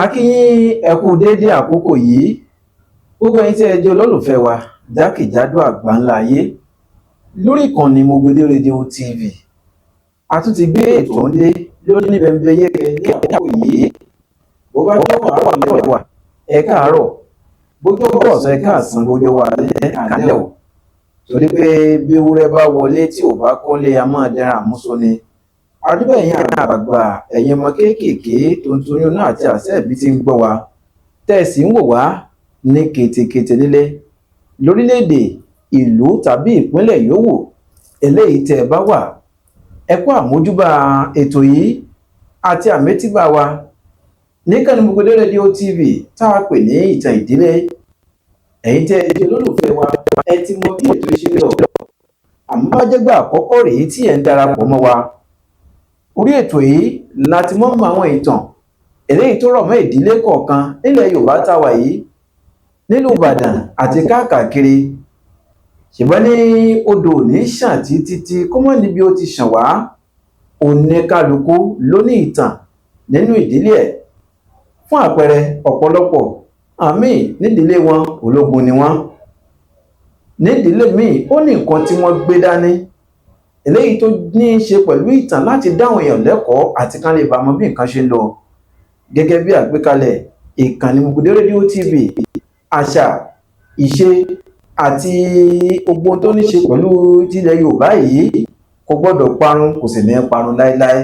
A kí yín, ẹ kú déédé àkókò yìí, gbogbo ẹ̀yin tí ẹ jẹ́ olólùfẹ́ wa jákèjádò àgbáńlá ayé lórí ìkànnì Mogbede Radio TV. A tún ti gbé ètò ń dé lórí ní bẹ̀m̀bẹ̀yẹkẹ ní àkókò yìí. Bó bá jẹ́ àárọ̀ lẹ́wà, ẹ káàárọ̀. Bójú ọ̀sán, ẹ káàsán. Bójú wà lẹ́ kálẹ̀ o, torí pé bí ewúrẹ́ bá wọlé tí ò bá kọ́lé, a máa dẹran àmúso ni. Àdúgbò, ẹ̀yin àgbààgbà, ẹ̀yin ọmọ kéékèèké tó ń toyún náà àti àṣẹ ìbí tí ń gbọ́ wa, tẹ́ ẹ sì ń wò wá ní ketekete nílé, lórílẹ̀‐èdè, ìlú tàbí ìpínlẹ̀ yòówù eléyìí tẹ́ ẹ bá wà, ẹ kú àmójúbà ètò yìí àti àmétíbà wa níkànnì Mogbede Radio TV tá a pè ní Ìtàn Ìdílé. Ẹ̀yin tẹ́ ẹ jẹ́ olólùfẹ́ wa, ẹ ti mọ bí ètò ṣe lọ. Àmọ́ bá jẹ́gbà àkọ́kọ́ rèé tí ẹ̀ ń darapọ̀ mọ́ wa orí ètò yìí, láti mọ́ mọ́ àwọn ìtàn eléyìí tó rọ̀ mọ́ ìdílé kọ̀ọ̀kan nílẹ̀ Yorùbá tá a wà yìí, nílùú Ìbàdàn àti káàkiri. Ṣùgbọ́n ní odò ò ní ṣàn títí tí kó mọ́ níbi ó ti ṣàn wá. Oníkálukú ló ní ìtàn nínú ìdílé ẹ̀. Fún àpẹẹrẹ, ọ̀pọ̀lọpọ̀ àmì nídìílé wọn, ológun ni wọ́n. Nídìílé míì, ó ní nǹkan tí wọ́n gbé dání eléyìí tó ní í ṣe pẹ̀lú ìtàn láti dáwọn èèyàn lẹ́kọ̀ọ́ àti kán lè bá mọ bí nǹkan ṣe ń lọ. Gẹ́gẹ́ bí àgbékalẹ̀ ìkànnì Mogbede Radio TV, àṣà, ìṣe àti gbogbo tó ní ṣe pẹ̀lú tilẹ̀ Yorùbá yìí kò gbọ́dọ̀ parun, kò sì ní parun láéláé.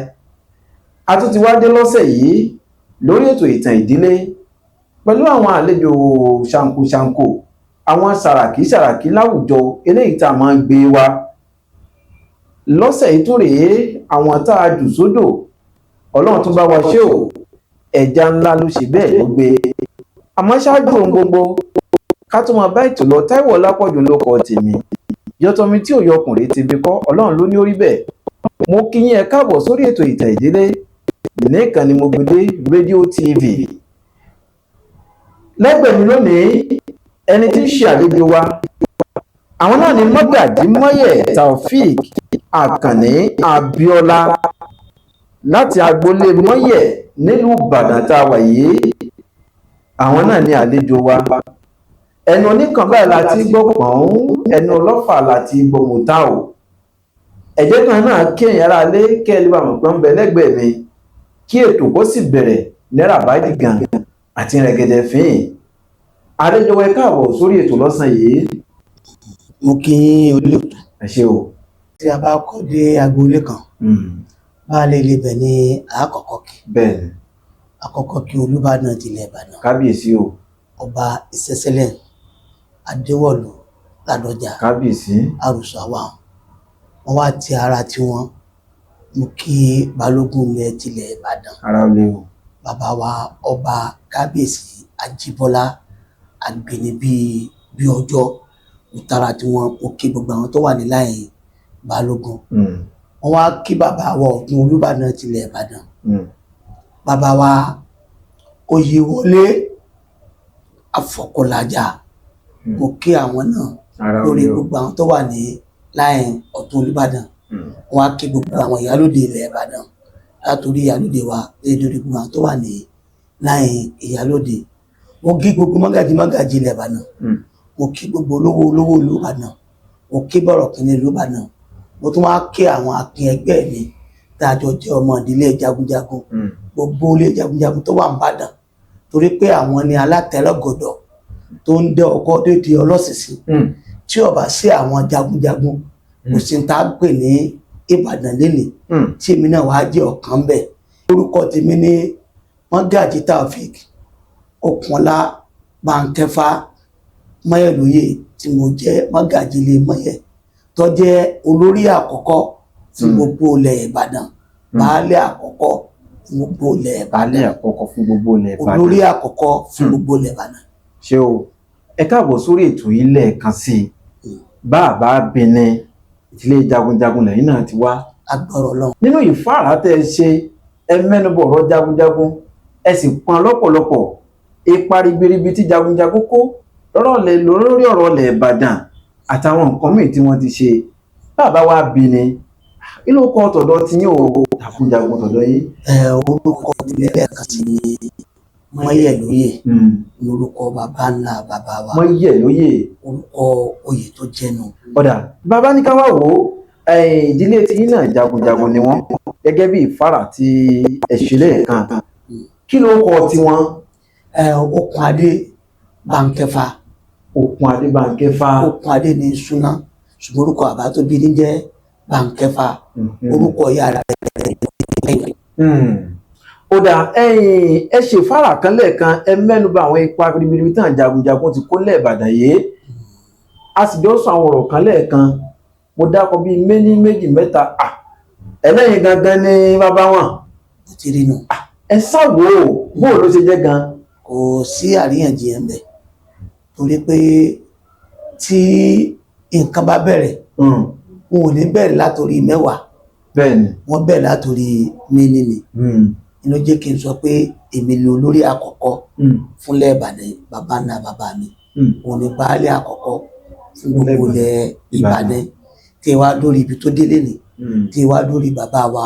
A tún ti wá dé lọ́sẹ̀ yìí lórí ètò Ìtàn Ìdílé pẹ̀lú àwọn àlejò ṣàǹkóṣàǹkó, àwọn sàràkí sàràkí láwùjọ eléyìí tá a máa ń gbé wá. Lọ́sẹ̀ yìí tún rèé, àwọn tá a jù sódò, Ọlọ́run tún bá wa ṣe o, ẹja ńlá ló ṣe bẹ́ẹ̀ ló gbé. Àmọ́ ṣáájú ohun gbogbo, ká tó máa bá ètò lọ, Táíwò Ọlápọ̀jù ló kọ tèmi, yọtọmi tí òye ọkùnrin ti bí kọ́. Ọlọ́run ló ní orí bẹ́ẹ̀. Mo kí yín, ẹ káàbọ̀ sórí ètò Ìtàn Ìdílé níkànnì Mogbede Radio TV. Lẹ́gbẹ̀ẹ́ mi lónìí, ẹni tí ń ṣe àlejò wa, àwọn náà ni Mọ́gàjí Mọ́yẹ̀ Taofeek Àkànní Abíọ́lá láti agboolé Mọ́yẹ̀ nílùú Ìbàdàn tá a wà yìí. Àwọn náà ni àlejò wa. Ẹnu oníkan báyìí la ti gbọ́ pọ̀n, ẹnu ọlọ́fà la ti gbọ́ mọ̀tá o. Ẹ̀jẹ̀ kan náà kí ẹ̀yin ará lé kẹ́ ẹ lè bá mọ̀ pé ń bẹ lẹ́gbẹ̀ẹ́ mi, kí ètò kó sì bẹ̀rẹ̀ náírà báyìí gan àti rẹ̀gẹ̀dẹ̀ fín. Àlejò wa, ẹ káàbọ̀ sórí ètò lọ́sàn yìí. Mo kí yín, olóòtú. Ẹ ṣé o. Tí a bá kọ́ dé agboolé kan, baálé ilé ibẹ̀ ní àkọ́kọ́ kí. Àkọ́kọ́ kí Olúbàdàn tilẹ̀ Ìbàdàn. Kábíyèsí o. Ọba Ìṣẹ̀ṣẹ̀lẹ̀ Adéwọ̀lú Ládọjà. Kábíyèsí. Àrùsàwà wọn wá ti ara tiwọn. Mo kí Balógun ilẹ̀ tilẹ̀ Ìbàdàn. Ara ò lè o. Bàbá wa Ọba Kábíyèsí Ajíbọ́lá Àgbẹ̀ní bíi bí ọjọ́ ìtara tiwọn. Mo kí gbogbo àwọn tó wà ní láyìn Balógun. Wọn wá kí bàbá wa Ọ̀tún Olúbàdàn tilẹ̀ Ìbàdàn, bàbá wa Oyèwọlé Afọkọlájà. Mo kí àwọn náà Ara ò lórí lè o. gbogbo àwọn tó wà ní láyìn Ọ̀tún Olúbàdàn. Wọn á kí gbogbo àwọn ìyálóde ilẹ̀ Ìbàdàn, látòrí ìyálóde wa lórí gbogbo àwọn tó wà ní láyìn ìyálóde. Mo kí gbogbo mọ́gàjì mọ́gàjì ilẹ̀ Ìbàdàn. Mo kí gbogbo olówó olówó ìlú Ìbàdàn. Mo kí bọ̀rọ̀kìnní ìlú Ìbàdàn. Mo tún wá kí àwọn akin ẹgbẹ́ mi tá a jọ jẹ́ ọmọ ìdílé jagunjagun, gbogbo ilé jagunjagun tó wà n'Ìbàdàn, torí pé àwọn ni alátẹ̀lọ́gọ̀dọ̀ tó ń dẹ ọkọ dédé ọlọ́sìsìn. Tí ó bá sí àwọn jagunjagun, kò sí tá a pè ní Ìbàdàn lénìí, tí èmi náà wàá jẹ́ ọ̀kan bẹ̀. Orúkọ tèmi ní Mọ́gàjí Taofeek Okunola Bánkẹ́fà Mọ́yẹ̀lóyè, tí mo jẹ́ Mọ́gàjí ilé Mọ́yẹ̀, tó jẹ́ olórí àkọ́kọ́ fún gbogbo ilẹ̀ Ìbàdàn, baálé àkọ́kọ́ fún gbogbo ilẹ̀ Baálé Ìbàdàn. àkọ́kọ́ fún gbogbo ilẹ̀ Ìbàdàn. Olórí àkọ́kọ́ fún gbogbo ilẹ̀ Ìbàdàn. Ṣé o, ẹ káàbọ̀ sórí ètò yìí lẹ́ẹ̀kan sí i. Bá a bá bini, ìdílé jagunjagun lẹ́yìn náà ti wá. Agbọ́rọ̀ Ọlọ́run. Nínú ìfáàrà tẹ́ ẹ ṣe, ẹ mẹ́nubọ̀ ọ̀rọ̀ jagunjagun, ẹ sì pọn lọ́pọ̀lọpọ̀ ipa ribiribi tí jagunjagun kó lórí ọ̀rọ̀ ilẹ̀ Ìbàdàn àtàwọn nǹkan míì tí wọ́n ti ṣe. Bàbá wa bini, inú kọ tọ̀dọ̀ tí yín o, jagunjagun tọ̀dọ̀ yín? Ẹ orúkọ mi lẹ́ẹ̀kan sí ni Mọ́yẹ̀lóyè ní orúkọ bàbá ńlá bàbá wa. Mọ́yẹ̀lóyè. Orúkọ oyè tó jẹnu. Ọ̀dà bàbá ní ká wá wò ó, ìdílé tí yín náà jagunjagun ni wọ́n, gẹ́gẹ́ bí ìfárà tí ẹ̀ṣin lẹ́ẹ̀kan, kí ló kọ tiwọn? Okùn Adé Bánkẹ́fà. Okùn Adé Bánkẹ́fà. Okùn Adé ní súná, ṣùgbọ́n orúkọ bàbá tó bí ní jẹ́ Bánkẹ́fà, orúkọ ìyá rẹ̀. Ó dà, ẹ̀yin ẹ ṣe ìfárà kan lẹ́ẹ̀kan, ẹ mẹ́nuba àwọn ipa ribiribi tán jagunjagun ti kó lẹ́ẹ̀bàdàn yìí, a sì jọ sọ àwọn ọ̀rọ̀ kan lẹ́ẹ̀kan, mo dákọ bíi méní méjì mẹ́ta, ẹlẹ́yin gangan ni bàbá wọn. Bó ti rí nu. Ẹ sáwò bó ló ṣe jẹ́ gan. Kò sí àríyànjiyàn bẹ̀, torí pé tí nǹkan bá bẹ̀rẹ̀, wọn ò ní bẹ̀rẹ̀ látòrí mẹ́wàá. Bẹ́ẹ̀ni. Wọ́n bẹ̀rẹ̀ látòrí méní ni. Inú jẹ́ kí n sọ pé èmi ni olórí àkọ́kọ́ fúnlẹ̀ Ìbàdàn, bàbá ńlá bàbá mi òun ni baálé àkọ́kọ́ fún gbogbo ilẹ̀ Ìbàdàn, tí wàá dórí ibi tó délé ni, tí wàá dórí bàbá wa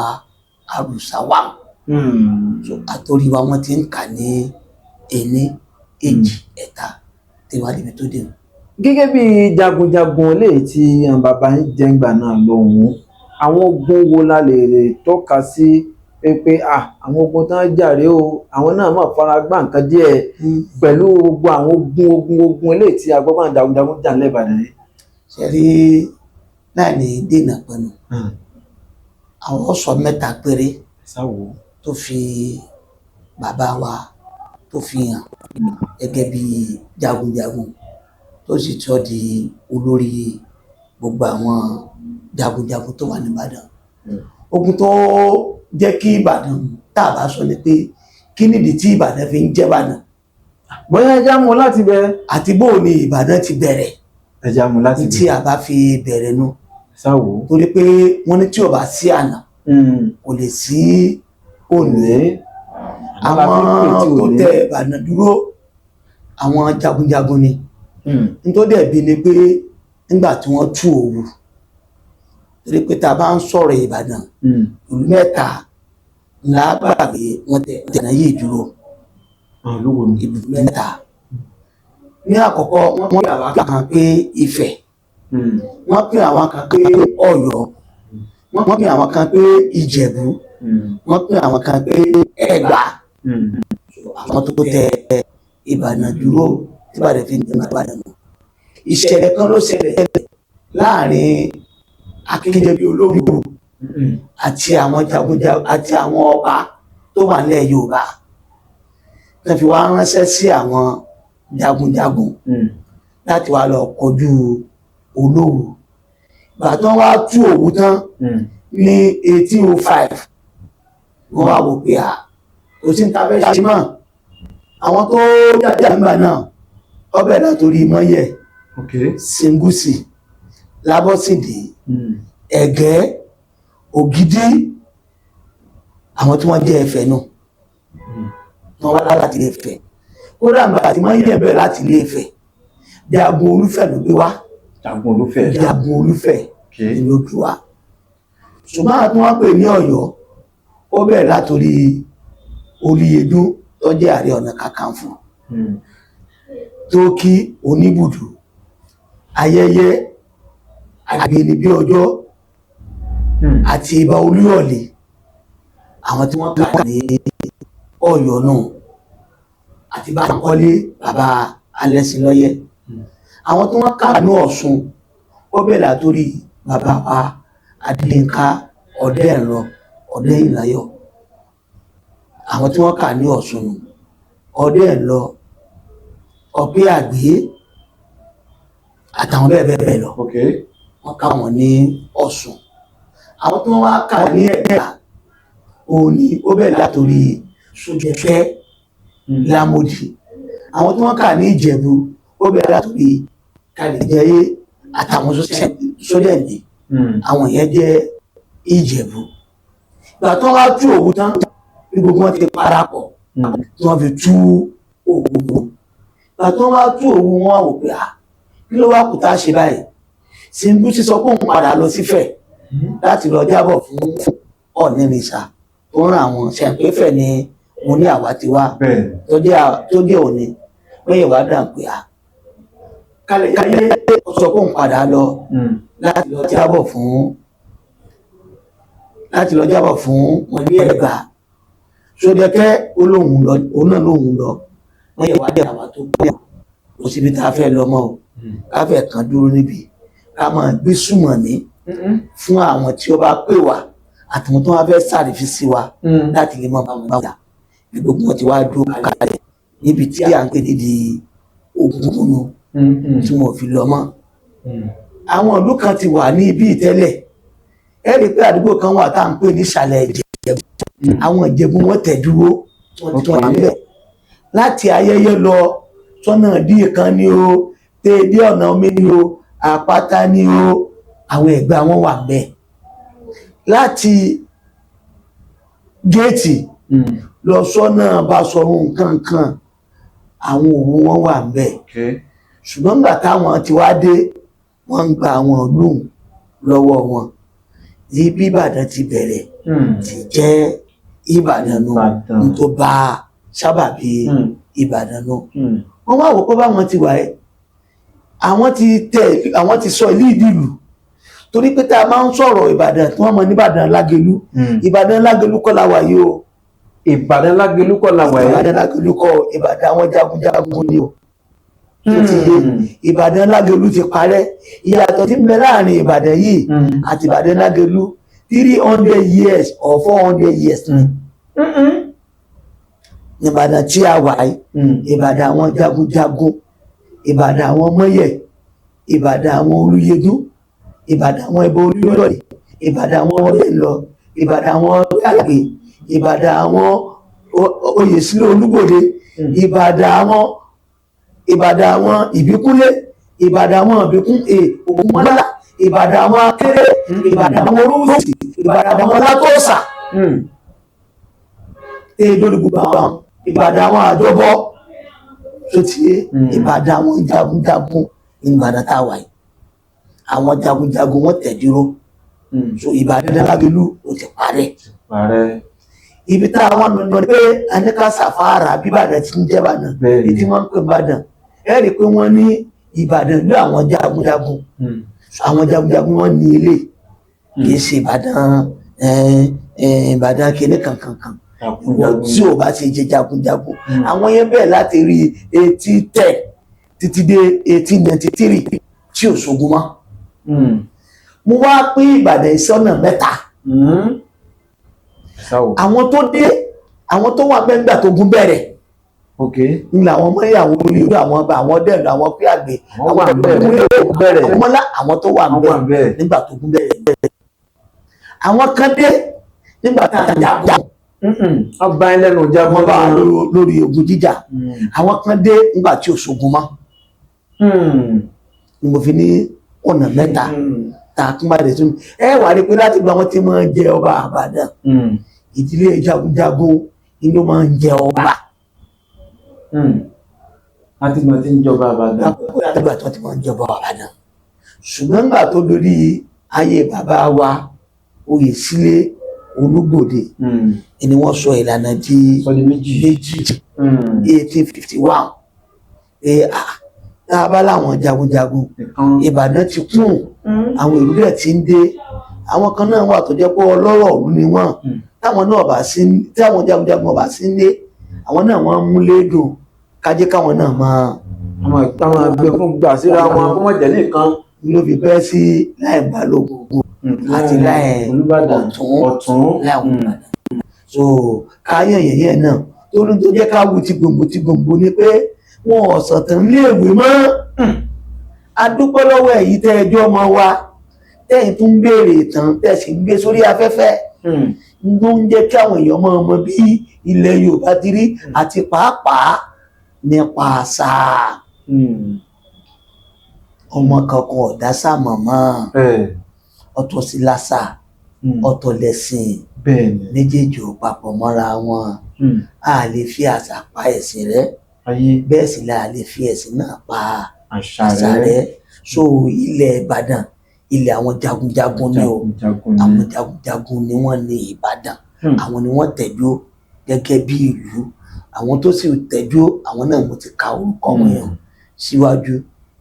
Àrùsáwà. So àtòrí wa wọ́n ti ń kà ní ení, èjì, ẹ̀ta, tí wàá débi tó dé. Gẹ́gẹ́ bí jagunjagun eléyìí tí bàbá yín jẹ́ ńgbà náà lọ́hùn-ún, àwọn ogun wo la lè tọ́ka sí pé àwọn ogun tán jàre o, àwọn náà mọ̀ fara gbá nǹkan díẹ̀ pẹ̀lú gbogbo àwọn ogun ogun ogun eléyìí tí agbọ́gbọ́n jagunjagun jà nílẹ̀ Ìbàdàn yìí? Ṣe rí, láì ní dènà pẹ̀lú, àwọn sọ mẹ́ta péré tó fi bàbá wa tó fi hàn gẹ́gẹ́ bí jagunjagun tó sì tọ́ di olórí gbogbo àwọn jagunjagun tó wà ní Ìbàdàn. Ogun tó jẹ́ kí Ìbàdàn tá a bá sọ ni pé kí nìdí tí Ìbàdàn fi ń jẹ́ Ìbàdàn. Bóyá ẹja mú láti bẹ. Àti bó ni Ìbàdàn ti bẹ̀rẹ̀. Ẹja mú láti bẹ. Tí a bá fi bẹ̀rẹ̀ nu. Sáwò. Torí pé wọ́n ní tí ò bá sí àná kò lè sí òní. Àwọn tó tẹ Ìbàdàn dúró àwọn jagunjagun ni. Nítorí ẹ̀bi ni pé nígbà tí wọ́n tú Òwu, torí pé tá a bá ń sọ̀rọ̀ Ìbàdàn, ìlú mẹ́ta la gbàgbé wọ́n tẹ Ìbàdàn yìí dúró. Ìlú mẹ́ta ní àkọ́kọ́, wọ́n pè àwọn kan pé Ifẹ̀, wọ́n pè àwọn kan pé Ọ̀yọ́, wọ́n pè àwọn kan pé Ìjẹ̀bú, wọ́n pè àwọn kan pé Ẹ̀gbá. Àwọn tó tẹ Ìbàdàn dúró tí Ìbàdàn fi ń jẹ Ìbàdàn nù. Ìṣẹ̀lẹ̀ kan ló ṣẹlẹ̀ láàrin Akíndébí Olówu àti àwọn jagunjagun àti àwọn ọba tó wà nílẹ̀ Yorùbá, tó fi wá ránṣẹ́ sí àwọn jagunjagun láti wá lọ kojú Olówu. Ìgbà tó wá tú Òwu tán ní 1805, wọ́n wá wò pé kò sí ní ta fẹ́ ṣe mọ́. Àwọn tó jáde àgbà náà ọbẹ̀ látòrí Mọ́yẹ̀, Ṣíngúsì, Lábọ́sídé, Ẹ̀gẹ́, Ògìdì, àwọn tí wọ́n jẹ́ Ifẹ̀ náà wọ́n wá láti Ilé Ifẹ̀. Kódà nígbà tí Mọ́yẹ̀ bẹ̀rẹ̀ láti Ilé Ifẹ̀, Jagun Olúfẹ̀ ló gbé wá. Jagun Olúfẹ̀. Jagun Olúfẹ̀ ló gbé wá. Ṣùgbọ́n àwọn tí wọ́n pè ní Ọ̀yọ́, ó bẹ̀rẹ̀ látòrí Olúyẹdùn tó jẹ́ Ààrẹ Ọ̀nà Kakanfò, Tókì Oníbùdó, Ayẹyẹ Àgbẹnibí Ọjọ́ àti Ìbà Olúyọ̀lé, àwọn tí wọ́n kà ní Ọ̀yọ́ náà, àti Bánkọ́lé bàbá Alẹ́sìnlọ́yẹ́. Àwọn tí wọ́n kà ní Ọ̀ṣun, ó bẹ̀rẹ̀ látòrí bàbá wa Adéyínká Ọ̀dẹ́rìnlọ Ọ̀dẹ́yìnláyọ̀. Àwọn tí wọ́n kà ní Ọ̀ṣun nù, Ọ̀dẹ́rìnlọ, Ọ̀pẹ́ Àgbé àtàwọn bẹ́ẹ̀ bẹ́ẹ̀ bẹ́ẹ̀ lọ. Wọ́n kà wọ́n ní Ọ̀ṣun. Àwọn tí wọ́n wá kà ní Ẹ̀gbá òun ni ó bẹ̀rẹ̀ látòrí Sójẹfẹ́ Lámòdì. Àwọn tí wọ́n kà ní Ìjẹ̀bú, ó bẹ̀rẹ̀ látòrí Kàlẹ̀jẹyé àtàwọn Sódẹ̀ndé. Àwọn yẹn jẹ́ Ìjẹ̀bú. Ìgbà tí wọ́n wá tú Òwu tán, bí gbogbo wọn ti parapọ̀ tí wọ́n fi tú Òwu. Ìgbà tí wọ́n wá tú Òwu, wọn wò pé kí ló wá kù tá a ṣe báyìí? Ṣíngúsì sọ pé òun padà lọ sífẹ̀ láti lọ jábọ̀ fún Ọ̀nìrìṣà tó rán àwọn ṣẹ̀ǹpẹ́fẹ̀ ní Mo ní àwa ti wá tó jẹ́ òní lẹ́yìn wá dà pé a kálẹ̀ yáyé ó sọ pé òun padà lọ láti lọ jábọ̀ fún wọn ní Ẹ̀gbá. Ṣódẹkẹ́ olóhùn lọ, òun náà lóhùn lọ. Lẹ́yìn wá dà wá tó gbé kò síbi tá a fẹ́ lọ mọ́ o, ká fẹ́ kàn dúró níbi ká máa gbé sùmọ̀mí fún àwọn tí ó bá pè wá àtàwọn tó wá fẹ́ sàrífín sí wa láti lè mọ bá wọn jà. Bí gbogbo wọn ti wá dúró kalẹ̀ níbi tí à ń pè níbi Ògúngúnnu tí wọn ò fi lọ mọ́. Àwọn ìlú kan ti wà ní ibi ìtẹ́lẹ̀, ẹ rí i pé àdúgbò kan wà tá à ń pè ní ìsàlẹ̀ Ìjẹ̀bú. Àwọn Ìjẹ̀bú wọn tẹ̀ dúró, wọ́n ti wà níbẹ̀ láti ayẹyẹ lọ sọ́nà díì kan ní o, tẹ́ dé ọ̀nà omi ní o, àpáta ní o, àwọn Ẹ̀gbá wọn wà bẹ́ẹ̀. Láti géètì lọ sọ́nà Basọ̀run nǹkankan, àwọn Òwu wọn wà bẹ́ẹ̀. Ṣùgbọ́n nígbà táwọn ti wá dé, wọ́n ń gba àwọn ìlú lọ́wọ́ wọn. Ibi Ìbàdàn ti bẹ̀rẹ̀ ti jẹ́ Ìbàdàn nù, tó bá sábàbí Ìbàdàn nù. Wọ́n wá wò pé báwọn ti wà ẹ́, àwọn ti tẹ̀, àwọn ti sọ ìlú ìdìlù, torí pé tá a máa ń sọ̀rọ̀ Ìbàdàn tí wọ́n mọ̀ níbàdàn Lágelú. Ìbàdàn Lágelú kọ́ la wà yìí o. Ìbàdàn Lágelú kọ́ la wà yìí. Ìbàdàn Lágelú kọ́, Ìbàdàn àwọn jagunjagun ni o. Tó ti yé, Ìbàdàn Lágelú ti parẹ́. Ìyàtọ̀ tí ń bẹ láàrin Ìbàdàn yìí àti Ìbàdàn Lágelú 300 years or 400 years ni. Ìbàdàn tí a wà yìí, Ìbàdàn àwọn jagunjagun, Ìbàdàn àwọn mọ́yẹ̀, Ìbàdàn àwọn Olúyẹdùn, Ìbàdàn àwọn ẹbọ Olúyọ̀lé, Ìbàdàn àwọn Ọlẹ́lọ, Ìbàdàn àwọn Ọlẹ́àgbé, Ìbàdàn àwọn Oyèsílẹ̀ Olúgbòde, Ìbàdàn àwọn Ìbíkúnlé, Ìbàdàn àwọn Ìbíkún Ògúnmọ́lá, Ìbàdàn àwọn Akéré, Ìbàdàn àwọn Olúwòsì, Ìbàdàn àwọn Látọ́sà, lórí gbogbo àwọn Ìbàdàn àwọn Àjọbọ tó ti yé. Ìbàdàn àwọn jagunjagun Ìbàdàn tá a wà yìí, àwọn jagunjagun wọn tẹ̀ dúró. So Ìbàdàn Lágelú ó ti parẹ́. Ibi tá a wà nínú pé aníkà sàfàrà bí Ìbàdàn ti ń jẹ́ Ìbàdàn, èyí tí wọ́n ń pè Ìbàdàn, ẹ rí i pé wọ́n ní Ìbàdàn ní àwọn jagunjagun. Àwọn jagunjagun wọn ní ilé, kì í ṣe Ìbàdàn Ìbàdàn kìíní kankankan tí ò bá ṣe jẹ jagunjagun. Àwọn yẹn bẹ́ẹ̀ láti rí 1810 títí dé 1893 tí ò ṣogun mọ́. Mo wá pín Ìbàdàn sọ́nà mẹ́ta. Àwọn tó dé, àwọn tó wà mẹ́ngbà tó gún bẹ̀rẹ̀ ń la àwọn ọmọ ìyàwó orí àwọn ọba, àwọn dẹ̀lú, àwọn pé àgbẹ̀, àwọn ọmọlá, àwọn tó wà ńbẹ̀ nígbà tó gún bẹ̀rẹ̀. Àwọn kan dé nígbà tá a jagun, ọba ẹlẹ́nu jagun bá lórí ogun jíjà. Àwọn kan dé nígbà tí ò ṣogun mọ́. Ni mo fi ní ọ̀nà mẹ́ta tá a kún bá dé tún. Ẹ wà rí pé láti gba wọn tí máa ń jẹ ọba Ìbàdàn, ìdílé jagunjagun ni ló máa ń jẹ ọba. Láti gbà tí ń jọba Ìbàdàn. Láti gbà tí wọ́n ti máa ń jọba Ìbàdàn. Ṣùgbọ́n nígbà tó lórí ayé bàbá wa Oyèsílé Olúgbòde ni wọ́n sọ ìlànà di méjì 1851. Tá a bá láwọn jagunjagun, Ìbàdàn ti kún, àwọn èrú rẹ̀ ti ń dé. Àwọn kan náà wà tó jẹ́ pé ọlọ́rọ̀ ìlú ni wọ́n, táwọn náà bá sí, táwọn jagunjagun bá sí ní, àwọn náà wọ́n mú lédùn kájé káwọn náà máa. Àwọn àgbẹ̀ fún gbà síra wọn kó mọ̀ jẹ́ nìkan. Ló fi bẹ́ sí láì Balógun àti láì Ọ̀tún láì Olúbàdàn. So káyọ̀ yẹ̀yẹ́ náà tó ní tó jẹ́ ká wù ti gbòǹgbò ti gbòǹgbò ni pé wọn ò sọ̀tàn léèwé mọ́. A dúpẹ́ lọ́wọ́ èyí tẹ́ ẹjọ́ ọmọ wa tẹ́yìn tún béèrè ìtàn tẹ́ sì ń gbé sórí afẹ́fẹ́ ló ń jẹ́ kí àwọn èèyàn mọ̀ ọmọ bí ilẹ̀ Yorùbá ti rí àti pàápàá nípa àṣà. Ọmọ kankan ọ̀dá sàmọ̀mọ́, ọ̀tọ̀ sí làṣà, ọ̀tọ̀ lẹ̀sìn, méjèèjì ò papọ̀ mọ́ra wọn. A lè fi àṣà pa ẹ̀sìn rẹ́, bẹ́ẹ̀ sì la lè fi ẹ̀sìn náà pa àṣà rẹ́. So ilẹ̀ Ìbàdàn ilẹ̀ àwọn jagunjagun ni o, àwọn jagunjagun ni wọ́n ní Ìbàdàn, àwọn ni wọ́n tẹ̀dó Gẹ́gẹ́ bí ìlú, àwọn tó sì tẹ̀dó, àwọn náà mo ti ka orúkọ wọn yẹn síwájú,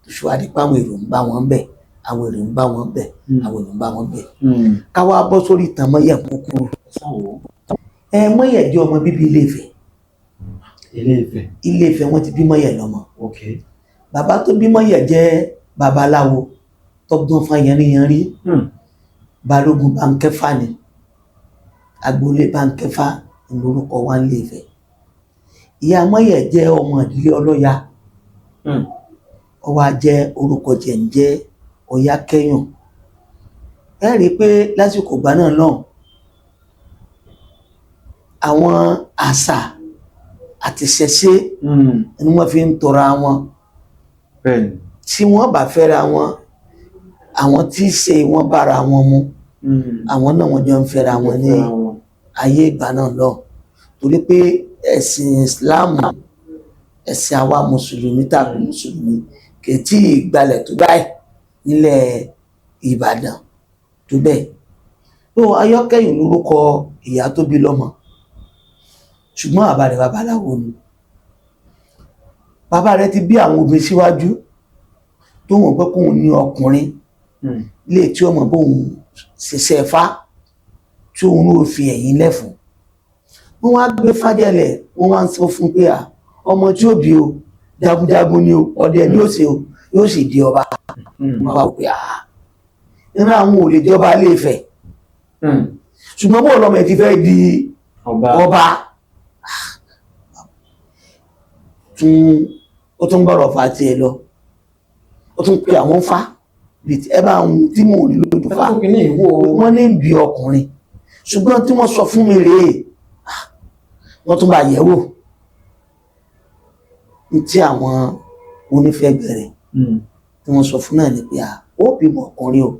tó ṣíwájú pé àwọn èrò ń bá wọn bẹ̀, àwọn èrò ń bá wọn bẹ̀, àwọn èrò ń bá wọn bẹ̀. Ká wá bọ́ sórí ìtàn Mọ́yẹ̀ kúkúrú. Ẹ Mọ́yẹ̀ jẹ́ ọmọ bíbí Ilé Ifẹ̀. Ilé Ifẹ̀. Ilé Ifẹ̀ wọ́n ti bí Mọ́yẹ̀ lọ́mọ. Bàbá tó bí Mọ́yẹ̀ jẹ́ babaláwo tọ́gbọ́n fáyanríyanrí. Balógun Bánkẹ́fà ni, agboolé Bánkẹ́fà lórúkọ wa nílé Ifẹ̀. Ìyá Mọ́yẹ̀ jẹ́ ọmọ ìdílé ọlọ́ya. Ó wá jẹ́ orúkọ jẹ̀ ń jẹ́ Ọ̀yákẹ́yàn. Ẹ rí i pé lásìkò ìgbà náà lọ́hùn, àwọn àṣà àti ìṣẹ̀ṣe ni wọ́n fi ń tọra wọn. Tí wọ́n bá fẹ́ra wọn, àwọn tí í ṣe wọ́n bára wọn mu, àwọn náà wọ́n jọ ń fẹ́ra wọn ní ayé ìgbà náà lọ. Torí pé ẹ̀sìn Islam, ẹ̀sìn àwa mùsùlùmí tàbí mùsùlùmí kì í tí ì gbalẹ̀ tó báyìí nílẹ̀ Ìbàdàn tó bẹ́ẹ̀. Tó Ayọ́kẹ́yìn lórúkọ ìyá tó bí lọ́mọ, ṣùgbọ́n bàbá rẹ̀ babaláwo ni. Bàbá rẹ̀ ti bí àwọn obìnrin síwájú tó wọ́n pé kóun ní ọkùnrin lè tí ọmọ bóun ṣiṣẹ́ fá tí òun ló fi ẹ̀yìn lẹ́fun. Wọ́n wá gbé fájẹlẹ̀, wọ́n wá ń sọ fún pé à ọmọ tí ó bí o jagunjagun ni o, ọdẹ ni ó ṣe o, yóò sì di ọba. Wọ́n wá pé à nínú àwọn ò lè jọba Ilé Ifẹ̀, ṣùgbọ́n bó lọ́mọ ẹ̀ ti fẹ́ di ọba. Tún ó tún gbọ́rọ̀ fa tiẹ̀ lọ, ó tún pe àwọn fa ẹ bá ń tí mò ń lójú fa wọ́n ní bí ọkùnrin, ṣùgbọ́n tí wọ́n sọ fún mi rèé, wọ́n tún bá yẹ̀ wò ní tí àwọn onífẹ́ bẹ̀rẹ̀ tí wọ́n sọ fún náà ni pé ó bímọ ọkùnrin o,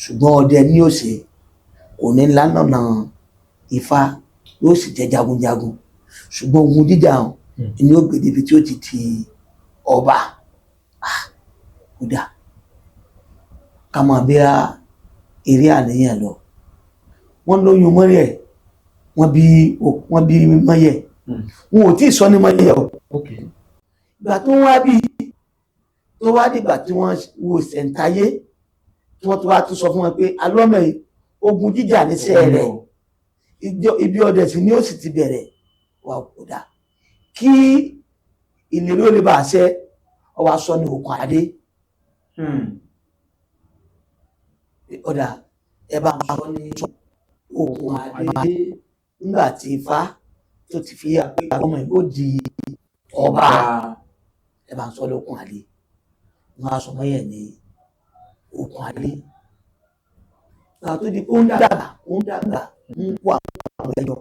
ṣùgbọ́n ọdẹ ní òsè kò ní lánàá Ifá, yóò sì jẹ́ jagunjagun, ṣùgbọ́n ogun jíjà ni ó gbé débi tí ó ti di ọba. Kódà ká máa bí eré àníyàn lọ, wọ́n lóyún Mọ́yẹ̀, wọ́n bí Mọ́yẹ̀, wọn ò tí ì sọ ní Mọ́yẹ̀ o. Ìgbà tó wá bí tó wá dìgbà tí wọ́n wo sẹ̀ǹtayé, tí wọ́n tó wá tún sọ fún wọn pé alọ́mọ yìí ogun jíjà níṣẹ́ rẹ̀, ibi ọdẹ sí ni ó sì ti bẹ̀rẹ̀ wà. Kódà kí ìlérí ó lè bá a ṣẹ, ọwọ́ aṣọ ní Òkun Adé. Ọ̀dà ẹ bá sọ ní Òkun Adé nígbà tí Ifá tó ti fi yà pé ọmọ yìí ó di ọba, ẹ bá ń sọ lókun Adé. Wọn á sọ Mọ́yẹ̀ ní Òkun Adé. Ìgbà tó di pé ó ń dàgbà, ó ń dàgbà, ń kó àwọn ẹjọ́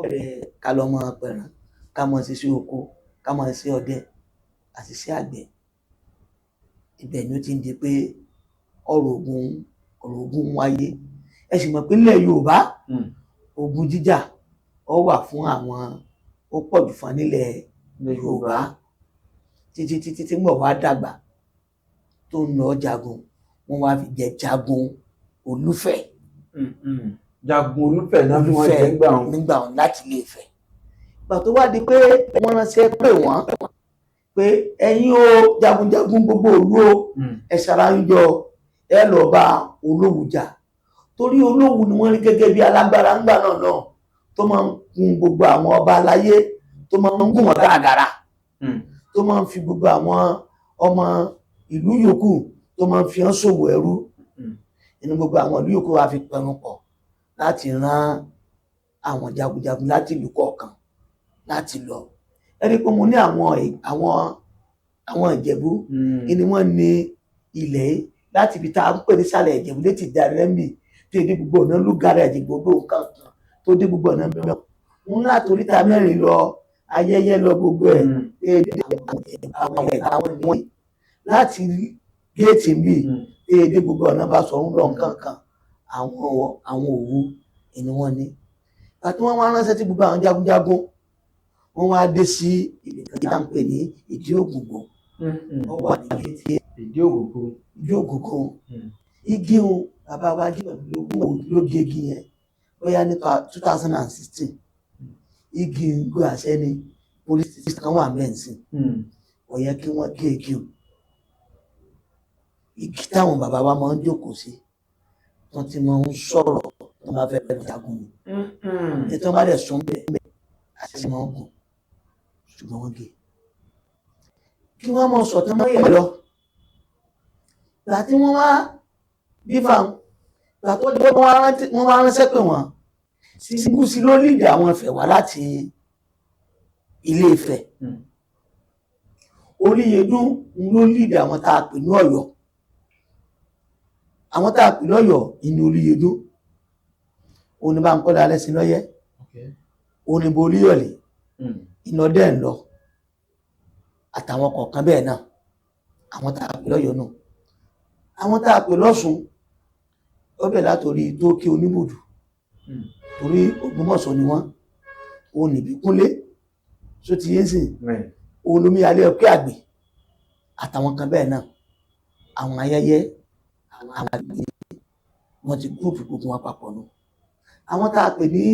ọ̀rẹ́ ká lọ́ mọ́ pẹ̀ràn, ká mọ́ ṣiṣẹ́ oko, ká mọ́ ṣiṣẹ́ ọdẹ àti iṣẹ́ àgbẹ̀. Ibẹ̀ ni ó ti ń di pé ọ̀rọ̀ ogun wáyé. Ẹ sì mọ̀ pé nílẹ̀ Yorùbá ogun jíjà ó wà fún àwọn, ó pọ̀ jù fún nílẹ̀ Yorùbá títí títí tí mọ̀ wá dàgbà tó ń lọ jagun, wọ́n wá fi jẹ jagun Olúfẹ̀. Jagun Olúfẹ̀ náà fi wọ́n jẹ nígbà wọn láti Ilé Ifẹ̀. Ìgbà tó wá di pé wọ́n ránṣẹ́ pè wọ́n pé ẹ̀yin o jagunjagun gbogbo òlu o, ẹ ṣara ń jọ, ẹ lọ bá Olówu jà, torí Olówu ni wọ́n rí gẹ́gẹ́ bí alágbára ńgbà náà náà tó máa ń kun gbogbo àwọn ọba aláyé, tó máa ń gùn wọ́n gàràgàrà, tó máa ń fi gbogbo àwọn ọmọ ìlú yòókù tó máa ń fi hàn ṣòwò ẹrú. Inú gbogbo àwọn ìlú yòókù wa fi pẹnu pọ̀ láti rán àwọn jagunjagun láti ìlú kọ̀ọ̀kan láti lọ. Ẹ rí i pé mo ní àwọn Ìjẹ̀bú ni wọ́n ní ilẹ̀ láti ibi tá a ń pè ní sàlẹ̀ Ìjẹ̀bú létí Ìdàrẹ́mì tó dé gbogbo ọ̀nà Lúgàrà Ìjẹ̀bú gbogbo nǹkan kan tó dé gbogbo ọ̀nà mẹ́rin. Wọ́n láti oríta mẹ́rin lọ ayẹyẹ lọ gbogbo ẹ̀ àwọn ìwọ̀n láti géètì mi dé gbogbo ọ̀nà bá sọ ń lọ nǹkan kan àwọn Òwu ni wọ́n ní. Àti wọ́n wá ránṣẹ́ tí gbogbo àwọn jagunjagun wọ́n wá dé sí ibi kan tí a ń pè ní Ìdí Ògùngùn. Wọ́n wà ní géètì Ìdí Ògùngùn. Ìdí Ògùngùn igi o bàbá wa ló gé igi yẹn bóyá ní 2016. Igi igbó àṣẹ ni police station kan wà mẹ́ǹsìn. Kò yẹ kí wọ́n gé igi o. Igi táwọn bàbá wa máa ń jókòó sí, wọ́n ti máa ń sọ̀rọ̀ tó máa fẹ́ lọ jagun ni. Ètò wọn bá dẹ̀ sún bẹ́ẹ̀, àti máa ń gùn, ṣùgbọ́n wọ́n gé. Kí wọ́n máa sọ̀tàn mọ́ yẹ̀ lọ. Ìgbà tí wọ́n wá bí fáwọn, ìgbà tó dé, wọ́n wá ránṣẹ́ pé wọ́n Ṣíngúsí ló lead àwọn Ifẹ̀ wá láti Ilé Ifẹ̀. Oríyedún ló lead àwọn tá a pè ní Ọ̀yọ́. Àwọn tá a pè lọ́yọ̀ọ́ ìní Oríyedún, òun ni Bánkọ́lé Alẹ́ṣinlọ́yẹ́, òun ni Bolúyọ̀lé, Ìnọdẹ́ ń lọ, àtàwọn kọ̀ọ̀kan bẹ́ẹ̀ náà. Àwọn tá a pè lọ́yọ̀ọ́ nù. Àwọn tá a pè lọ́ṣun, ó bẹ̀ látòrí Tókè Oníbùdù, torí Ògbómọ̀ṣọ́ ni wọ́n, òun nìbíkúnlé tó ti yé sìn, òun lómi alẹ́ ọkẹ́ àgbè, àtàwọn kan bẹ́ẹ̀ náà. Àwọn ayẹyẹ, àwọn àgbè, wọ́n ti group gbogbo wọn papọ̀ nù. Àwọn tá a pè ní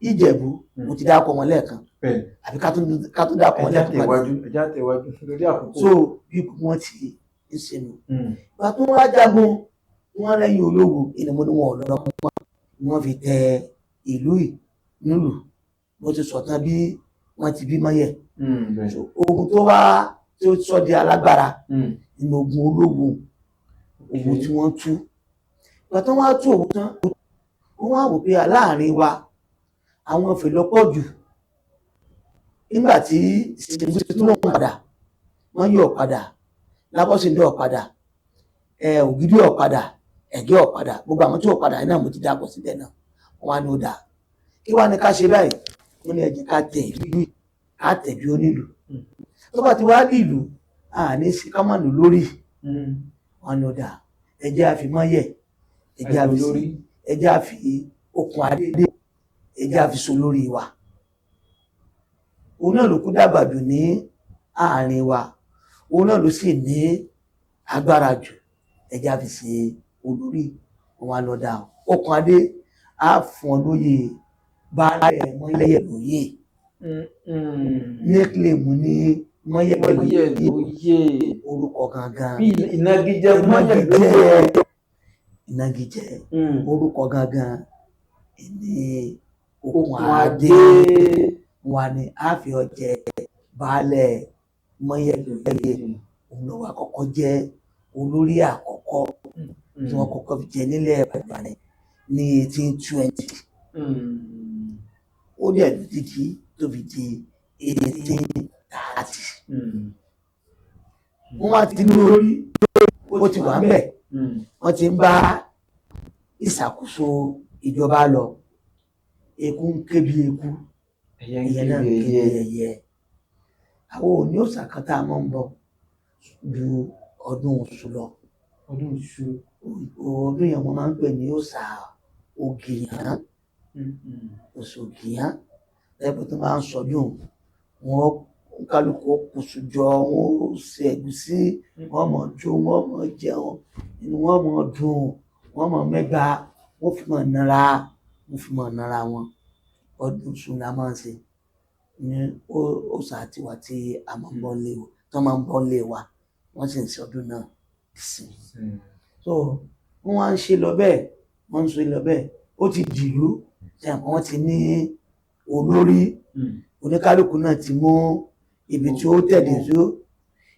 Ìjẹ̀bú, mo ti dákọ̀ wọn lẹ́ẹ̀kan, àbí ká tún dákọ̀ wọn lẹ́ẹ̀kan padà? Ẹjá tẹ̀wájú lórí àkókò. So bí gbogbo wọn ti ń ṣe nù. Ìgbà tó wá jagun, wọn lẹ́yìn Olówu ìnìmọ̀ ni wọn ò lọ́mọ, wọ́n fi tẹ ìlú yìí nílùú. Bó ti sọ̀tàn bí wọ́n ti bí mọ́yẹ̀. Ogun tó wá tí ó sọ di alágbára nínú ogun Olówu, ogun tí wọ́n tú. Ìgbà tó wá tú òun tán, wọ́n wá wò pé láàrin wa, àwọn Ifẹ̀ ló pọ̀ jù. Nígbà tí Ṣìngúsí tó lóun padà, wọ́n yí ọ̀padà, Lábọ́síndé ọ̀padà, Ògìdì ọ̀padà, Ẹ̀gẹ́ ọ̀padà, gbogbo àwọn tí ọ̀padà náà mo ti dàpọ̀ síbẹ̀ náà. Wọ́n wá ní ó dáa, kí wá ní ká ṣe báyìí? Wọ́n ní ẹ jẹ́ ká tẹ̀ ìlú, ká tẹ̀ bí onílù. Tó bá ti wá ní ìlú, àní sí ká má lò lórí. Wọ́n ní ó dáa, ẹ jẹ́ àfi mọ́yẹ̀, ẹ jẹ́ àfi sí, ẹ jẹ́ àfi okùn adé, ẹ jẹ́ àfi so lórí wa. Òun náà ló kú dàgbà jù ní àárín wa, òun náà ló sì ní agbára jù, ẹ jẹ́ àfi ṣe olórí. Wọn á lọ dà okùn adé, á fún ọ lóye baálẹ̀ mọ́yẹ̀ lóye. Níclẹ̀mù ní mọ́yẹ̀ lóye, orúkọ gangan. Bí ìnagijẹ mọ́yẹ̀ lóye. Ìnagijẹ orúkọ gangan ní okùn adé wa ni a fi ọjẹ baálẹ̀ mọ́yẹ̀ lóye. Òun ló wá kọ́kọ́ jẹ́ olórí àkọ́kọ́ tí wọ́n kọ́kọ́ fi jẹ nílẹ̀ Ìbàdàn ní 1820. Ó dẹ̀ lù títí tó fi di 1830. Wọ́n wá ti ní olórí, ó ti wà ńbẹ̀, wọ́n ti ń bá ìṣàkóso ìjọba lọ. Eku ń ké bí eku, ẹyẹ náà ń ké bí ẹyẹ. Àwọn òní òòṣà kan tá a máa ń bọ ju ọdún Ọ̀ṣun lọ. Ọdún Ọ̀ṣun. Ọdún yẹn wọ́n máa ń pè ní òòṣà Ògìyán. Òòṣà Ògìyán lẹ́yìn tó máa ń sọdún wọn, kálukú kùsù jọ, wọn ó ṣe ẹ̀gúsí, wọ́n mọ̀ jó, wọ́n mọ̀ jẹun, inú wọn mọ̀ dùn, wọ́n mọ̀ mẹ́gbà, wọ́n fi mọ̀ nara, wọ́n fi mọ̀ nara wọn. Ọdún Ọ̀ṣun la máa ń ṣe ní òòṣà tiwa tí a máa ń bọ́ lé wa, tó máa ń bọ́ lé wa, wọ́n sì ń ṣe ọdún náà sí. So wọ́n wá ń ṣe lọ bẹ́ẹ̀, wọ́n ń ṣe lọ bẹ́ẹ̀, ó ti dìlú, wọ́n ti ní olórí, oníkálukú náà ti mú ibi tí ó tẹ̀dí sí,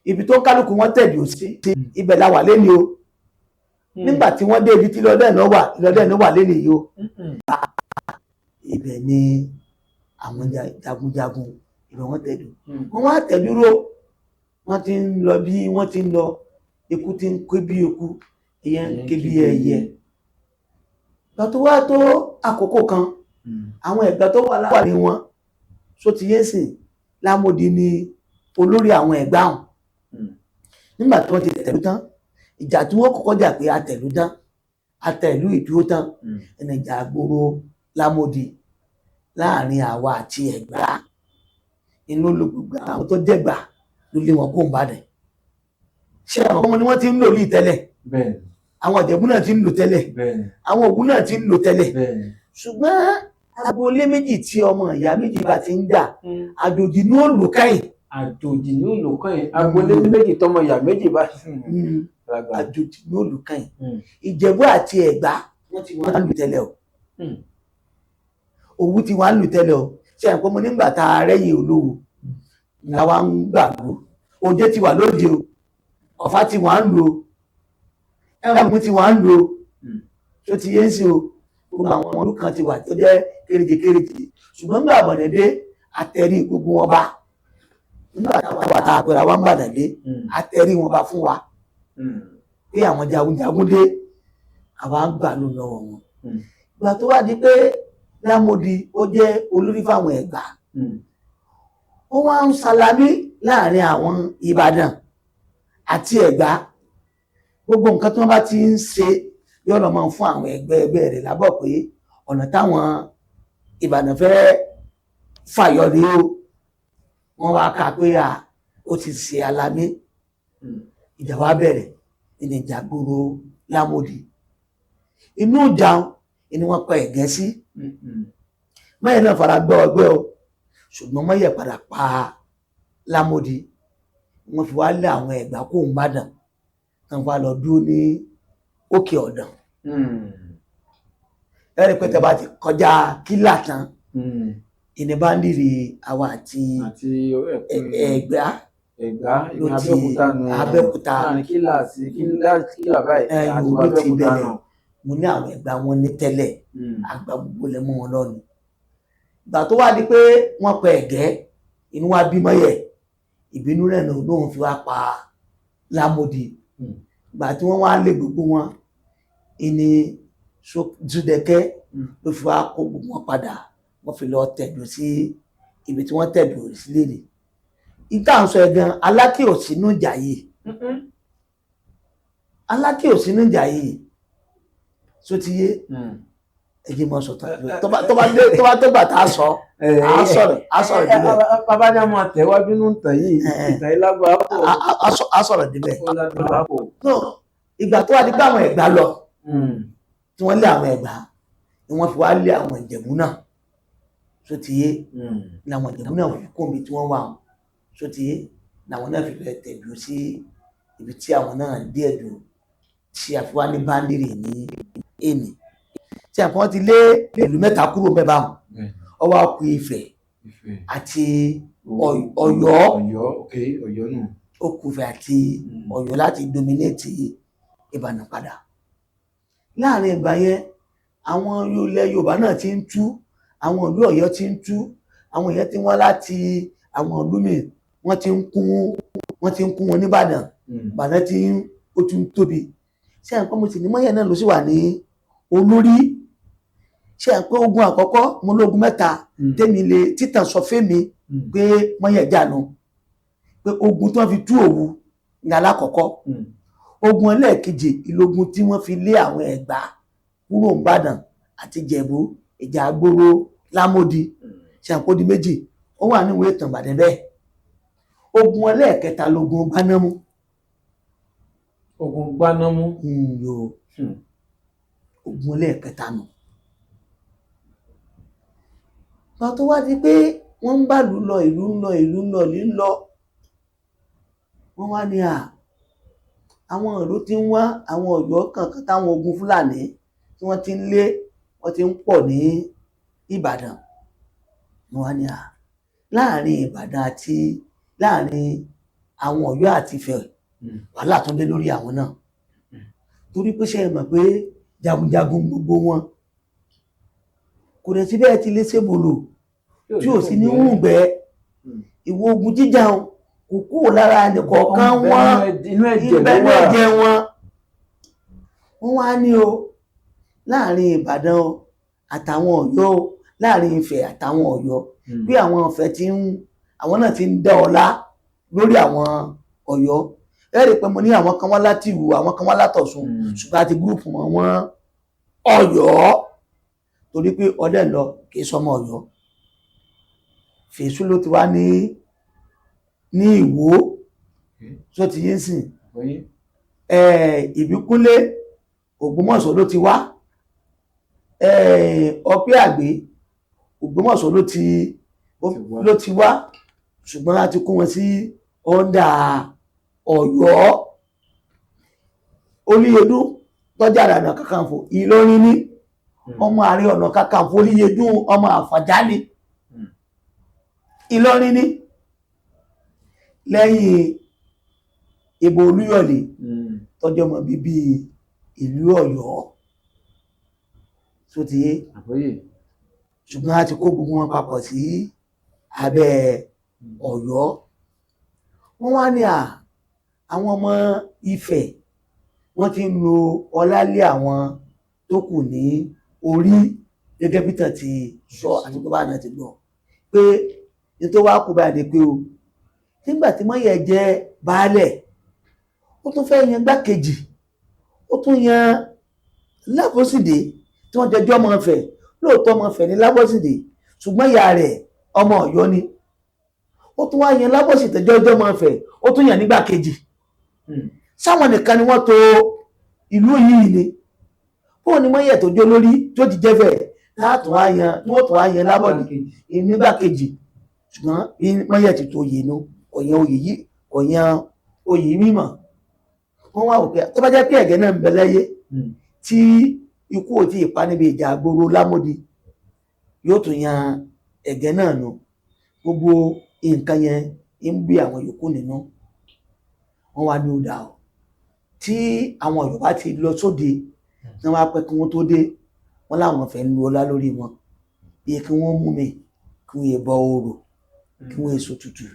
ibi tó kálukú wọn tẹ̀dí ó sí, ibẹ̀ la wà lẹ́ni o. Nígbà tí wọ́n dé ibi tí lọ́dẹ̀ náà wà, lọ́dẹ̀ náà wà lẹ́ni yìí o. Ibẹ̀ ni àwọn jagunjagun ibẹ̀ wọ́n tẹ̀dí. Wọ́n wá tẹ̀dúró, wọ́n ti ń lọ bí wọ́n ti ń lọ, eku ti ń ké bí eku, ẹyẹ ń ké bí ẹyẹ. Ìgbà tó wá tó àkókò kan, àwọn Ẹ̀gbá tó wà láàrin wọn, so ti yé sìn, Lámòdì ni olórí àwọn Ẹ̀gbá hàn. Nígbà tí wọ́n ti tẹ̀lú tán, ìjà tí wọ́n kọ́kọ́ jà pé atẹ̀lú tán, atẹ̀lú ìdúró tán, ẹni ìjà àgbòrò Lámòdì láàrin àwa àti Ẹ̀gbá. Inú ló gbogbo àwọn tó jẹ̀gbá ló lé wọn kó ń bàdàn. Ṣé àwọn ọmọ ni wọ́n ti ń lò ní tẹ́lẹ̀? Àwọn Ìjẹ̀bú náà ti ń lò tẹ́lẹ̀, àwọn Ògùn náà ti ń lò tẹ́lẹ̀. Ṣùgbọ́n Agboolé méjì tí ọmọ ìyá méjì bá ti ń jà, àjòjì ní ó lù kẹ́yìn. Àjòjì ní olùkọ́ yẹn, agboolé méjì tọmọ ìyá méjì bá lágbára. Àjòjì ní ó lù kẹ́yìn. Ìjẹ̀bú àti Ẹ̀gbá wọ́n ti wá ń lù tẹ́lẹ̀ o. Òwu ti wá ń lù tẹ́lẹ̀ o. Ṣe àpò mo nígbà tá a rẹ́yìn Olówu làwa ń gbàgbó. Òjé ti wà lóde o, Ọ̀fà ti wà ń lù o, Ẹ̀rọ̀mú ti wà ń lù o. Tó ti yé ń sìn o, gbogbo àwọn ọdún kan ti wà tó jẹ́ kéréje kéréje, ṣùgbọ́n nígbà Àbọ̀dẹ̀ dé, àtẹ̀rí gbogbo wọn bá, nígbà táwa tá a pèrè àwọn Ìbàdàn dé, àtẹ̀rí wọn bá fún wa pé àwọn jagunjagun dé, àwa ń gbà ló lọ́wọ́ wọn. Ìgbà tó wá di pé Lámòdì ó jẹ́ olórí fáwọn Ẹ̀gbá, ó wá ń salami láàrin àwọn Ìbàdàn àti Ẹ̀gbá. Gbogbo nǹkan tí wọ́n bá ti ń ṣe, yóò lọ máa fún àwọn ẹgbẹ́ ẹgbẹ́ rẹ̀ lábọ̀ pé ọ̀nà táwọn Ìbàdàn fẹ́ fàyọ rèé o. Wọ́n wá kà pé à ó ti ṣe alamí. Ìjà wa bẹ̀rẹ̀ ní ìjà gbòòrò Lámòdì. Inú ìjà ni wọ́n pa Ẹ̀gẹ́ sí. Mọ́yẹ̀ náà fara gbọ́ ọgbẹ́ o, ṣùgbọ́n mọ́yẹ̀ padà pa Lámòdì. Wọ́n fi wá lé àwọn Ẹ̀gbá kó ń Ìbàdàn, wọ́n fa lọ dúró ní Òkè Ọ̀dàn. Ẹ̀rí pé tẹ́ bá ti kọjá kílà tán, ìní bá ń dìrì àwa àti Ẹ̀gbá. Ẹ̀gbá ló ìní ti Abẹ́òkúta nù. Abẹ́òkúta. Láàrin kílà sí kílà báyìí àti ló ti Abẹ́òkúta bẹ̀rẹ̀. nù. Mo ní àwọn Ẹ̀gbá wọn ní tẹ́lẹ̀, àgbà gbogbo lẹ mọ́ wọn lọ́nu. Ìgbà tó wá di pé wọ́n pa Ẹ̀gẹ́, inú wa bí Mọ́yẹ̀, ìbínú rẹ̀ náà lóun fi wá pa Lámòdì. Ìgbà tí wọ́n wá lé gbogbo wọn, ìní Zúdẹ̀kẹ́ ló fi wá kó gbogbo wọn padà, wọ́n fi lọ tẹ̀dó sí ibi tí wọ́n tẹ̀dó sí léde. Ìta ń sọ ẹ̀ gan, Aláké ò sínú ìjà yìí. Aláké ò sínú ìjà yìí. Só ti yé, ẹ jẹ́ mọ́ sọ̀tọ̀ tó bá tó bá tó gbà tá a sọ, a sọ̀rọ̀, a sọ̀rọ̀ débẹ̀. Bàbá ní a máa tẹ̀wájú nínú ìtàn yìí, ìtàn yìí lágbára pọ̀. A sọ̀rọ̀ débẹ̀. Ó lágbára pọ̀. No, ìgbà tó wá di pé àwọn Ẹ̀gbá lọ, tí wọ́n lé àwọn Ẹ̀gbá, ni wọ́n fi wá lé àwọn Ìjẹ̀bú náà. Só ti yé, làwọn Ìjẹ̀bú náà fi kó omi tí wọ́n wà wọn. Só ti yé, làwọn náà fi fẹ́ tẹ̀dó sí ibi tí àwọn náà dé ẹ̀dùn tí a fi wá ní báńdìrì ní èní. Tí àpọ́n ti lé ìlú mẹ́ta kúrò mẹ́ba wọn, ó wá kù Ifẹ̀ àti Ọ̀yọ́. Ọ̀yọ́, ok, Ọ̀yọ́ nù. Ó kù Ifẹ̀ àti Ọ̀yọ́ láti dominate Ìbàdàn padà. Láàrin ìgbà yẹn, àwọn ilẹ̀ Yorùbá náà ti ń tú, àwọn ìlú Ọ̀yọ́ ti ń tú, àwọn èèyàn ti wá láti àwọn ìlú míì, wọ́n ti ń kún, wọ́n ti ń kún wọn nìbàdàn. Ìbàdàn ti ń, ó ti ń tóbi. Ṣé à ń pẹ́ mo sì ní Mọ́yẹ̀ náà ló sì wà ní olórí. Ṣé à ń pẹ́ ogun àkọ́kọ́, mo lógun mẹ́ta tẹ́mi lè títàn sọ fẹ́mi pé Mọ́yẹ̀ jánu, pé ogun tí wọ́n fi tú Òwu ní alákọ̀ọ́kọ́. Ogun ẹlẹ́ẹ̀kejì ìlógun tí wọ́n fi lé àwọn Ẹ̀gbá kúrò nìbàdàn àti Ìjẹ̀bú, ìjà àgbòrò Lámòdì. Ṣé à ń pọ́ di méjì, ó wà nínú ìtàn Ìbàdàn bẹ́ẹ̀. Ogun ẹlẹ́ẹ̀kẹta lógun Gbanámú. Ogun Gbanámú. Yo. Ogun ẹlẹ́ẹ̀kẹta nù. Ìgbà tó wá di pé wọ́n ń bàlú lọ, ìlú ń lọ, ìlú ń lọ, ìlú ń lọ, wọ́n wá ní à àwọn ìlú tí ń wá àwọn Ọ̀yọ́ kankan táwọn ogun Fúlàní tí wọ́n ti ń lé, wọ́n ti ń pọ̀ ní Ìbàdàn. Wọ́n wá ní à láàrin Ìbàdàn àti láàrin àwọn Ọ̀yọ́ àti Ifẹ̀, wàhálà tún dé lórí àwọn náà. Torí pé ṣe é mọ̀ pé jagunjagun gbogbo wọn, kò dẹ̀ sí bẹ́ẹ̀ ti lé sébòlò tí ò sí ní hùngbẹ́. Ìwọ ogun jíjà kò kúrò lára ẹnìkọ̀ọ̀kan wọn, inú ẹ̀jẹ̀ ló ìbẹ́nu wà. ẹ̀jẹ̀ wọn. Wọ́n wá ní o láàrin Ìbàdàn o àtàwọn Ọ̀yọ́ o, láàrin Ifẹ̀ àtàwọn Ọ̀yọ́, bí àwọn Ifẹ̀ ti ń, àwọn náà ti ń dá ọlá lórí àwọn Ọ̀yọ́. Ẹ rí i pé mo ní àwọn kan wá láti Ìwó, àwọn kan wá látọ̀ṣun, ṣùgbọ́n àti gúrùpù wọn wọ́n Ọ̀yọ́, torí pé ọdẹ lọ kì í sọmọ Ọ̀yọ́. Fèsù ló ti wá ní Ìwó, tó ti yín sìn. Ìbíkúnlé Ògbómọ̀ṣọ́ ló ti wá. Ọpẹ́ Àgbé Ògbómọ̀ṣọ́ ló ti wá, ṣùgbọ́n a ti kó wọn sí ọ̀ndà Ọ̀yọ́. Olúyẹdùn tọ́jà Ààrẹ Ọ̀nà Kakanfò Ìlọrin ní, ọmọ Ààrẹ Ọ̀nà Kakanfò Olúyẹdùn ọmọ Àfọ̀njá ni, Ìlọrin ní. Lẹ́yìn ìbò Olúyọ̀lé tọ́jú ọmọ bíbí ìlú Ọ̀yọ́ tó ti yé, ṣùgbọ́n a ti kó gbogbo wọn papọ̀ sí abẹ́ Ọ̀yọ́. Wọ́n wá ní àwọn ọmọ Ifẹ̀ wọ́n ti ń lo ọlá lé àwọn tó kù ní orí, gẹ́gẹ́ bí tàn ti sọ àti bàbá náà ti gbọ́ pé ní tó wá kú báyìí ni pé o nígbà tí Mọ́yẹ̀ jẹ́ baálẹ̀, ó tún fẹ́ yan gbákejì, ó tún yan Lábọ́sídé tí wọ́n jẹjọ́ ọmọ Ifẹ̀. Lóòótọ́ ọmọ Ifẹ̀ ní Lábọ́sídé, ṣùgbọ́n ìyá rẹ̀ ọmọ Ọ̀yọ́ ni. Ó tún wá yan Lábọ́sídé jọjọ́ ọmọ Ifẹ̀, ó tún yan nígbàkejì. Sáwọn nìkan ni wọ́n tò ìlú yìí ni. Bóun ni Mọ́yẹ̀ tó jó lórí tó ti jẹ́fẹ̀ láàtún wá yan, wọ́n tún wá yan Lábọ́sídé nígbàkejì. Ṣùgbọ́n Mọ́yẹ̀ ti tó oyè nu, kò yan oyè yìí, kò yan oyè mímọ̀. Wọ́n wá wò pé tó bá jẹ́ pé ẹ̀gẹ́ náà ń bẹ láyé tí ikú ò tí ì pa níbi ìjà àgbòrò Lámódì, yóò tún yan ẹ̀gẹ́ náà nù. Gbogbo nǹkan yẹn ń bí àwọn yòókù nínú. Wọ́n wá ní ó dà ọ́ tí àwọn Yorùbá ti lọ sóde tí wọ́n wá pẹ́ kí wọ́n tó dé, wọ́n láwọn fẹ́ lu ọlá lórí wọn, bí kí wọ́n mú mi, kí wọ́n bọ orò, kí wọ́n èso tutù.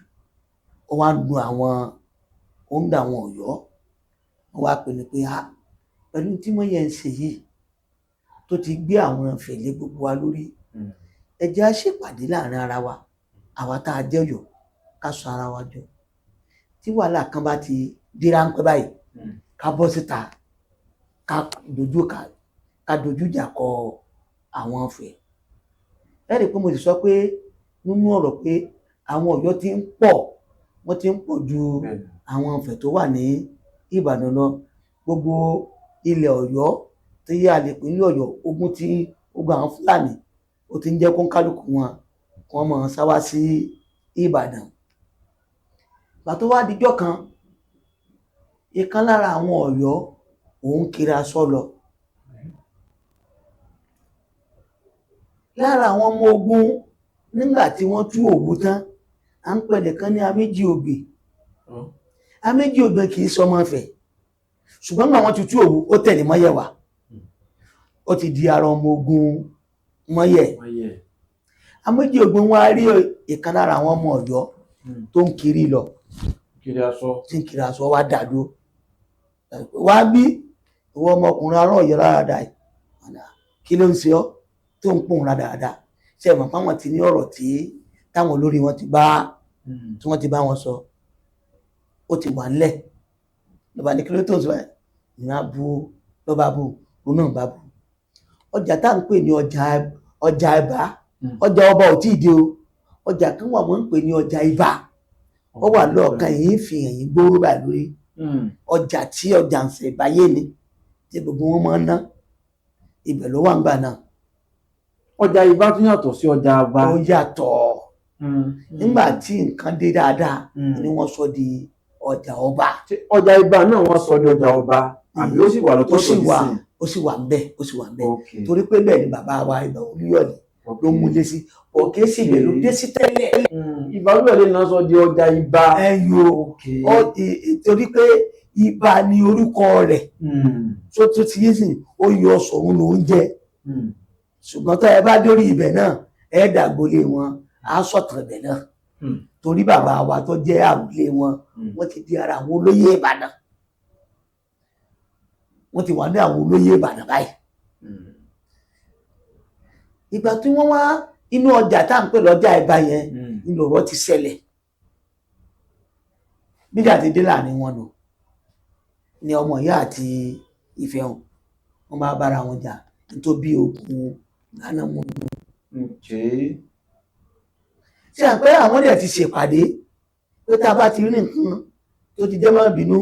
Ó wá ń lu àwọn, ó ń dà àwọn Ọ̀yọ́. Wọ́n wá pinnu pé a pẹ̀lú tí Mọ́yẹ̀ ń ṣe yìí tó ti gbé àwọn ìfẹ̀lẹ́ gbogbo wa lórí, ẹ jẹ́ á ṣèpàdé láàrin ara wa, àwa tá a jẹ́ Ọ̀yọ́, ká sọ ara wa jọ. Tí wàhálà kan bá ti dé ráńpẹ́ báyìí, ká bọ́ síta, ká dojú ìjà kọ àwọn Ifẹ̀. Ẹ rí i pé mo sì sọ pé nínú ọ̀rọ̀ pé àwọn Ọ̀yọ́ ti ń pọ̀, wọ́n ti ń pọ̀ ju àwọn Ifẹ̀ tó wà ní Ìbàdàn lọ. Gbogbo ilẹ̀ Ọ̀yọ́ tí a lè pè ní Ọ̀yọ́, ogun tí ogun àwọn Fúlàní ó ti ń jẹ́ kó ń kálukú wọn kí wọ́n máa sá wá sí Ìbàdàn. Ìgbà tó wá dijọ́ kan, ìkan lára àwọn Ọ̀yọ́ òun kiri aṣọ lọ. Lára àwọn ọmọ ogun nígbà tí wọ́n tú Òwu tán, à ń pè nìkan ní Améjì Ogbè. Améjì Ogbè kì í sọmọ Ifẹ̀, ṣùgbọ́n nígbà wọ́n ti tú Òwu, ó tẹ̀lé Mọ́yẹ̀ wá. Ó ti di ara ọmọ ogun Mọ́yẹ̀. Améjì Ogbè wá rí ìkan lára àwọn ọmọ Ọ̀yọ́ tó ń kiri lọ, tí ń kiri aṣọ, wá dàdúró wá bí ìwọ ọmọkùnrin ará Ọ̀yọ́ ráradà yìí, kí ló ń ṣe ọ́ tó ń pòun rádaràda? Ṣe mọ̀ páwọn ti ní ọ̀rọ̀ tí táwọn olórí wọn ti bá tí wọ́n ti bá wọn sọ, ó ti wà ńlẹ̀. Lọ́ba ní kí ló tó ń sọ ẹ̀ ní á bu, lọ́ba bu, òun náà bá bu. Ọjà tá à ń pè ní ọjà Ìbà, ọjà ọba ò tí ì dé o. Ọjà kan wà wọ́n ń pè ní ọjà Ìbà, ó wà lọ́ọ̀kan yìí ń fi ẹ̀yìn gbóró báyìí lórí. Ọjà tí ọjà ń ṣe ìbáyé ni tí gbogbo wọn máa ń ná, ibẹ̀ ló wà ń gbà náà. Ọjà Ìbà tún yàtọ̀ sí ọjà ọba. Ó yàtọ̀. Nígbà tí nǹkan dé dáadáa ni wọ́n sọ di ọjà ọba. Ọjà Ìbà náà wọ́n sọ di ọjà ọba àbí ó sì wà lọ́tọ̀ọ̀tọ̀ nísìnyí? Ó sì wà ńbẹ̀, ó sì wà ńbẹ̀. Torí pé bẹ́ẹ̀ ni bàbá wa Ìbà Olúyọ̀lé ló mú dé sí. Òkè sì bẹ̀ ló dé sí tẹ́lẹ̀. Ìbà Olúyọ̀lé náà sọ di ọjà Ìbà. Ẹyọ torí pé Ìbà ni orúkọ rẹ̀. Tó ti yé sìn, ó yọ Ṣọ̀ún ló ń jẹ. Ṣùgbọ́n tó ẹ bá dórí ibẹ̀ náà, ẹ dàgbolé wọn, á sọ̀tàn ibẹ̀ náà. Torí bàbá wa tó jẹ́ àròlé wọn, wọ́n ti di ara àwọn olóyè Ìbàdàn. Wọ́n ti wà ní àwọn olóyè Ìbàdàn báyìí. Ìgbà tí wọ́n wá inú ọjà tá à ń pè lọ́jà Ìbà yẹn, ńlọrọ̀ ti ṣẹlẹ̀. Bíjà ti dé láàrin wọn nù ni ọmọ ìyá àti Ifẹ̀ hàn, wọ́n bá bára wọn jà nítorí ogun Ghana mú. Ṣé à ń pẹ́ àwọn dẹ̀ ti ṣèpàdé pé tá a bá ti rí nǹkan tó ti jẹ́ mọ́ bínú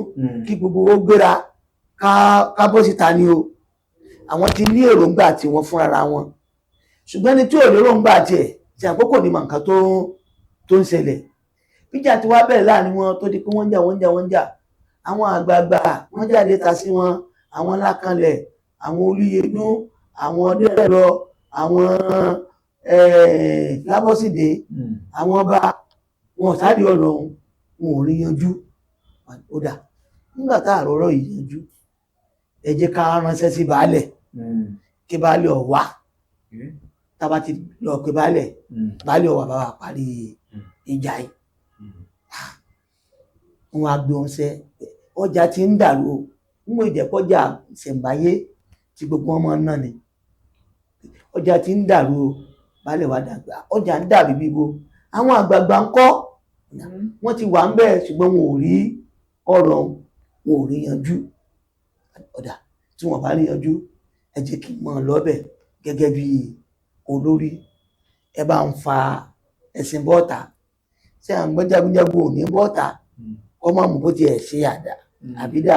kí gbogbo ó gbéra ká bọ́ síta ni o. Àwọn ti ní èròǹgbà tí wọ́n fúnra wọn, ṣùgbọ́n ẹni tí ò léròǹgbà tiẹ̀ Ṣe àkókò ní mọ nǹkan tó ń ṣẹlẹ̀. Bíjà tí wàá bẹ̀rẹ̀ láàrin wọn tó di pé wọ́n ń jà, wọ́n ń jà, wọ́n ń jà. Àwọn àgbààgbà wọ́n jáde ta sí wọn, àwọn Lákanlẹ̀, àwọn Olúyẹdùn, àwọn Ọdẹ́rọ, àwọn Lábọ́sídé, àwọn ọba, wọn ò sáré ọ̀rọ̀ ọ̀hún, wọn ò rí yanjú. Ó dà, nígbà tá àrọ́rọ́ yìí yanjú, ẹ jẹ́ ká ránṣẹ́ sí baálẹ̀, kí baálẹ̀ ó wá. Tá a bá ti lọ pé baálẹ̀, baálẹ̀ ó wá bá wa parí ìjà yìí. Wọn á gbé wọn sẹ, ọjà ti ń dàrú o, ń wò ìjẹ́pọ̀jà ṣẹ̀ǹbáyé tí gbogbo wọn máa ń ná ni. Ọjà ti ń dàrú o, baálẹ̀ wa dàgbà, ọjà ń dàrú bíbo. Àwọn àgbààgbà ń kọ́, wọ́n ti wà ń bẹ̀ ṣùgbọ́n wọn ò rí ọ̀rọ̀, wọn ò rí yanjú. Ọ̀dà tí wọ́n bá rí yanjú, ẹ jẹ́ kí n mọ̀ lọ́bẹ̀ gẹ́gẹ́ bí olórí. Ẹ bá ń fa ẹ̀sìn bọ́ọ̀tà, ṣé à ń gbọ́ jagunjagun ò ní bọ́ọ̀tà, kọ́ máa mú bó tiẹ̀ ṣe àdá àbídà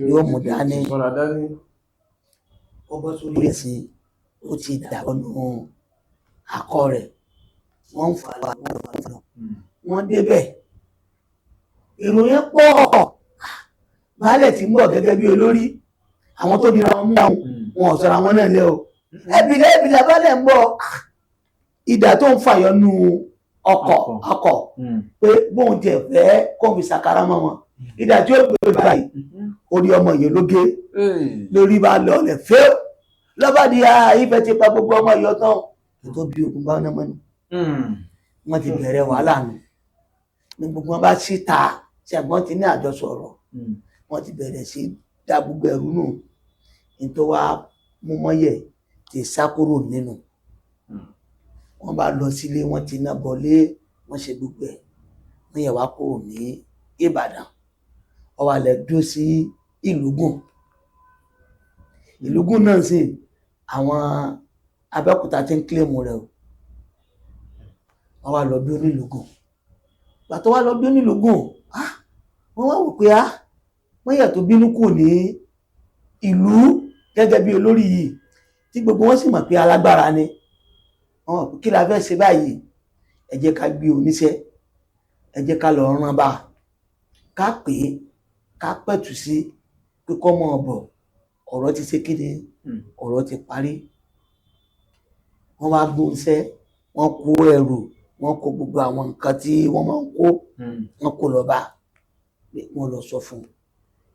yóò mú dání. Ó bọ́ sórí ẹ̀sìn, ó ti dàgbọ́nù akọ rẹ̀, wọ́n ń fa lọ. Wọ́n débẹ̀, èrò yẹn pọ̀, baálẹ̀ tí ń bọ̀ gẹ́gẹ́ bí olórí, àwọn tó dira wọn mú wọn ò sọ̀rọ̀ àwọn náà lé o. Ẹ̀bìlẹ̀ ẹ̀bìlẹ̀ baálẹ̀ ń bọ̀, idà tó ń fàyọ nú ọkọ̀ ọkọ̀ pé bóun tiẹ̀ fẹ́ kó fi ṣàkárá mọ́ wọn. Idà tí ó gbé báyìí, orí ọmọ yìí ló gé, lórí bá lọ ọlẹ̀ fẹ́ lọ́ba di ìfẹ́ ti pa gbogbo ọmọ yìí ọtán. Ètò bí ogun bá wọn mọ́ni, wọ́n ti bẹ̀rẹ̀ wàhálà nù. Ní gbogbo wọn bá síta, ṣẹ̀gbọ́n ti ní àjọsọ ọ̀rọ̀, wọ́n ti bẹ̀rẹ̀ sí dá gbogbo ẹ̀rú nù. Nítorí wàá mú mọ́yẹ̀ ti sá kúrò nínú. Wọ́n bá lọ sílé, wọ́n ti ná bọlé, wọ́n ṣe gbogbo ẹ̀. Wọ́n yẹ̀ wá kúrò ní Ìbàdàn. Ó wá lọ dúró sí Ìlúgùn. Ìlúgùn náà sì àwọn Abẹ́òkúta ti ń kílèmù rẹ̀ o. Wọ́n wá lọ dúró ní Ìlúgùn. Ìgbà tó wá lọ dúró ní Ìlúgùn, wọ́n wá wò pé wọ́n yẹ̀ tó bínú kù ní ìlú gẹ́gẹ́ bí olórí yìí, tí gbogbo wọn sì mọ̀ pé alágbára ni. Wọ́n mọ̀ pé kí la fẹ́ ṣe báyìí, ẹ jẹ́ ká gbé oníṣẹ́, ẹ jẹ́ ká lọ rán bá, ká pè é, ká pẹ̀tù sí pé kọ́ mọ́ ọ bọ̀, ọ̀rọ̀ ti ṣe kíni, ọ̀rọ̀ ti parí. Wọ́n wá gbóúnṣẹ́, wọ́n kó ẹrù, wọ́n kó gbogbo àwọn nǹkan tí wọ́n máa ń kó, wọ́n kó lọ bá, wọ́n lọ sọ fún un.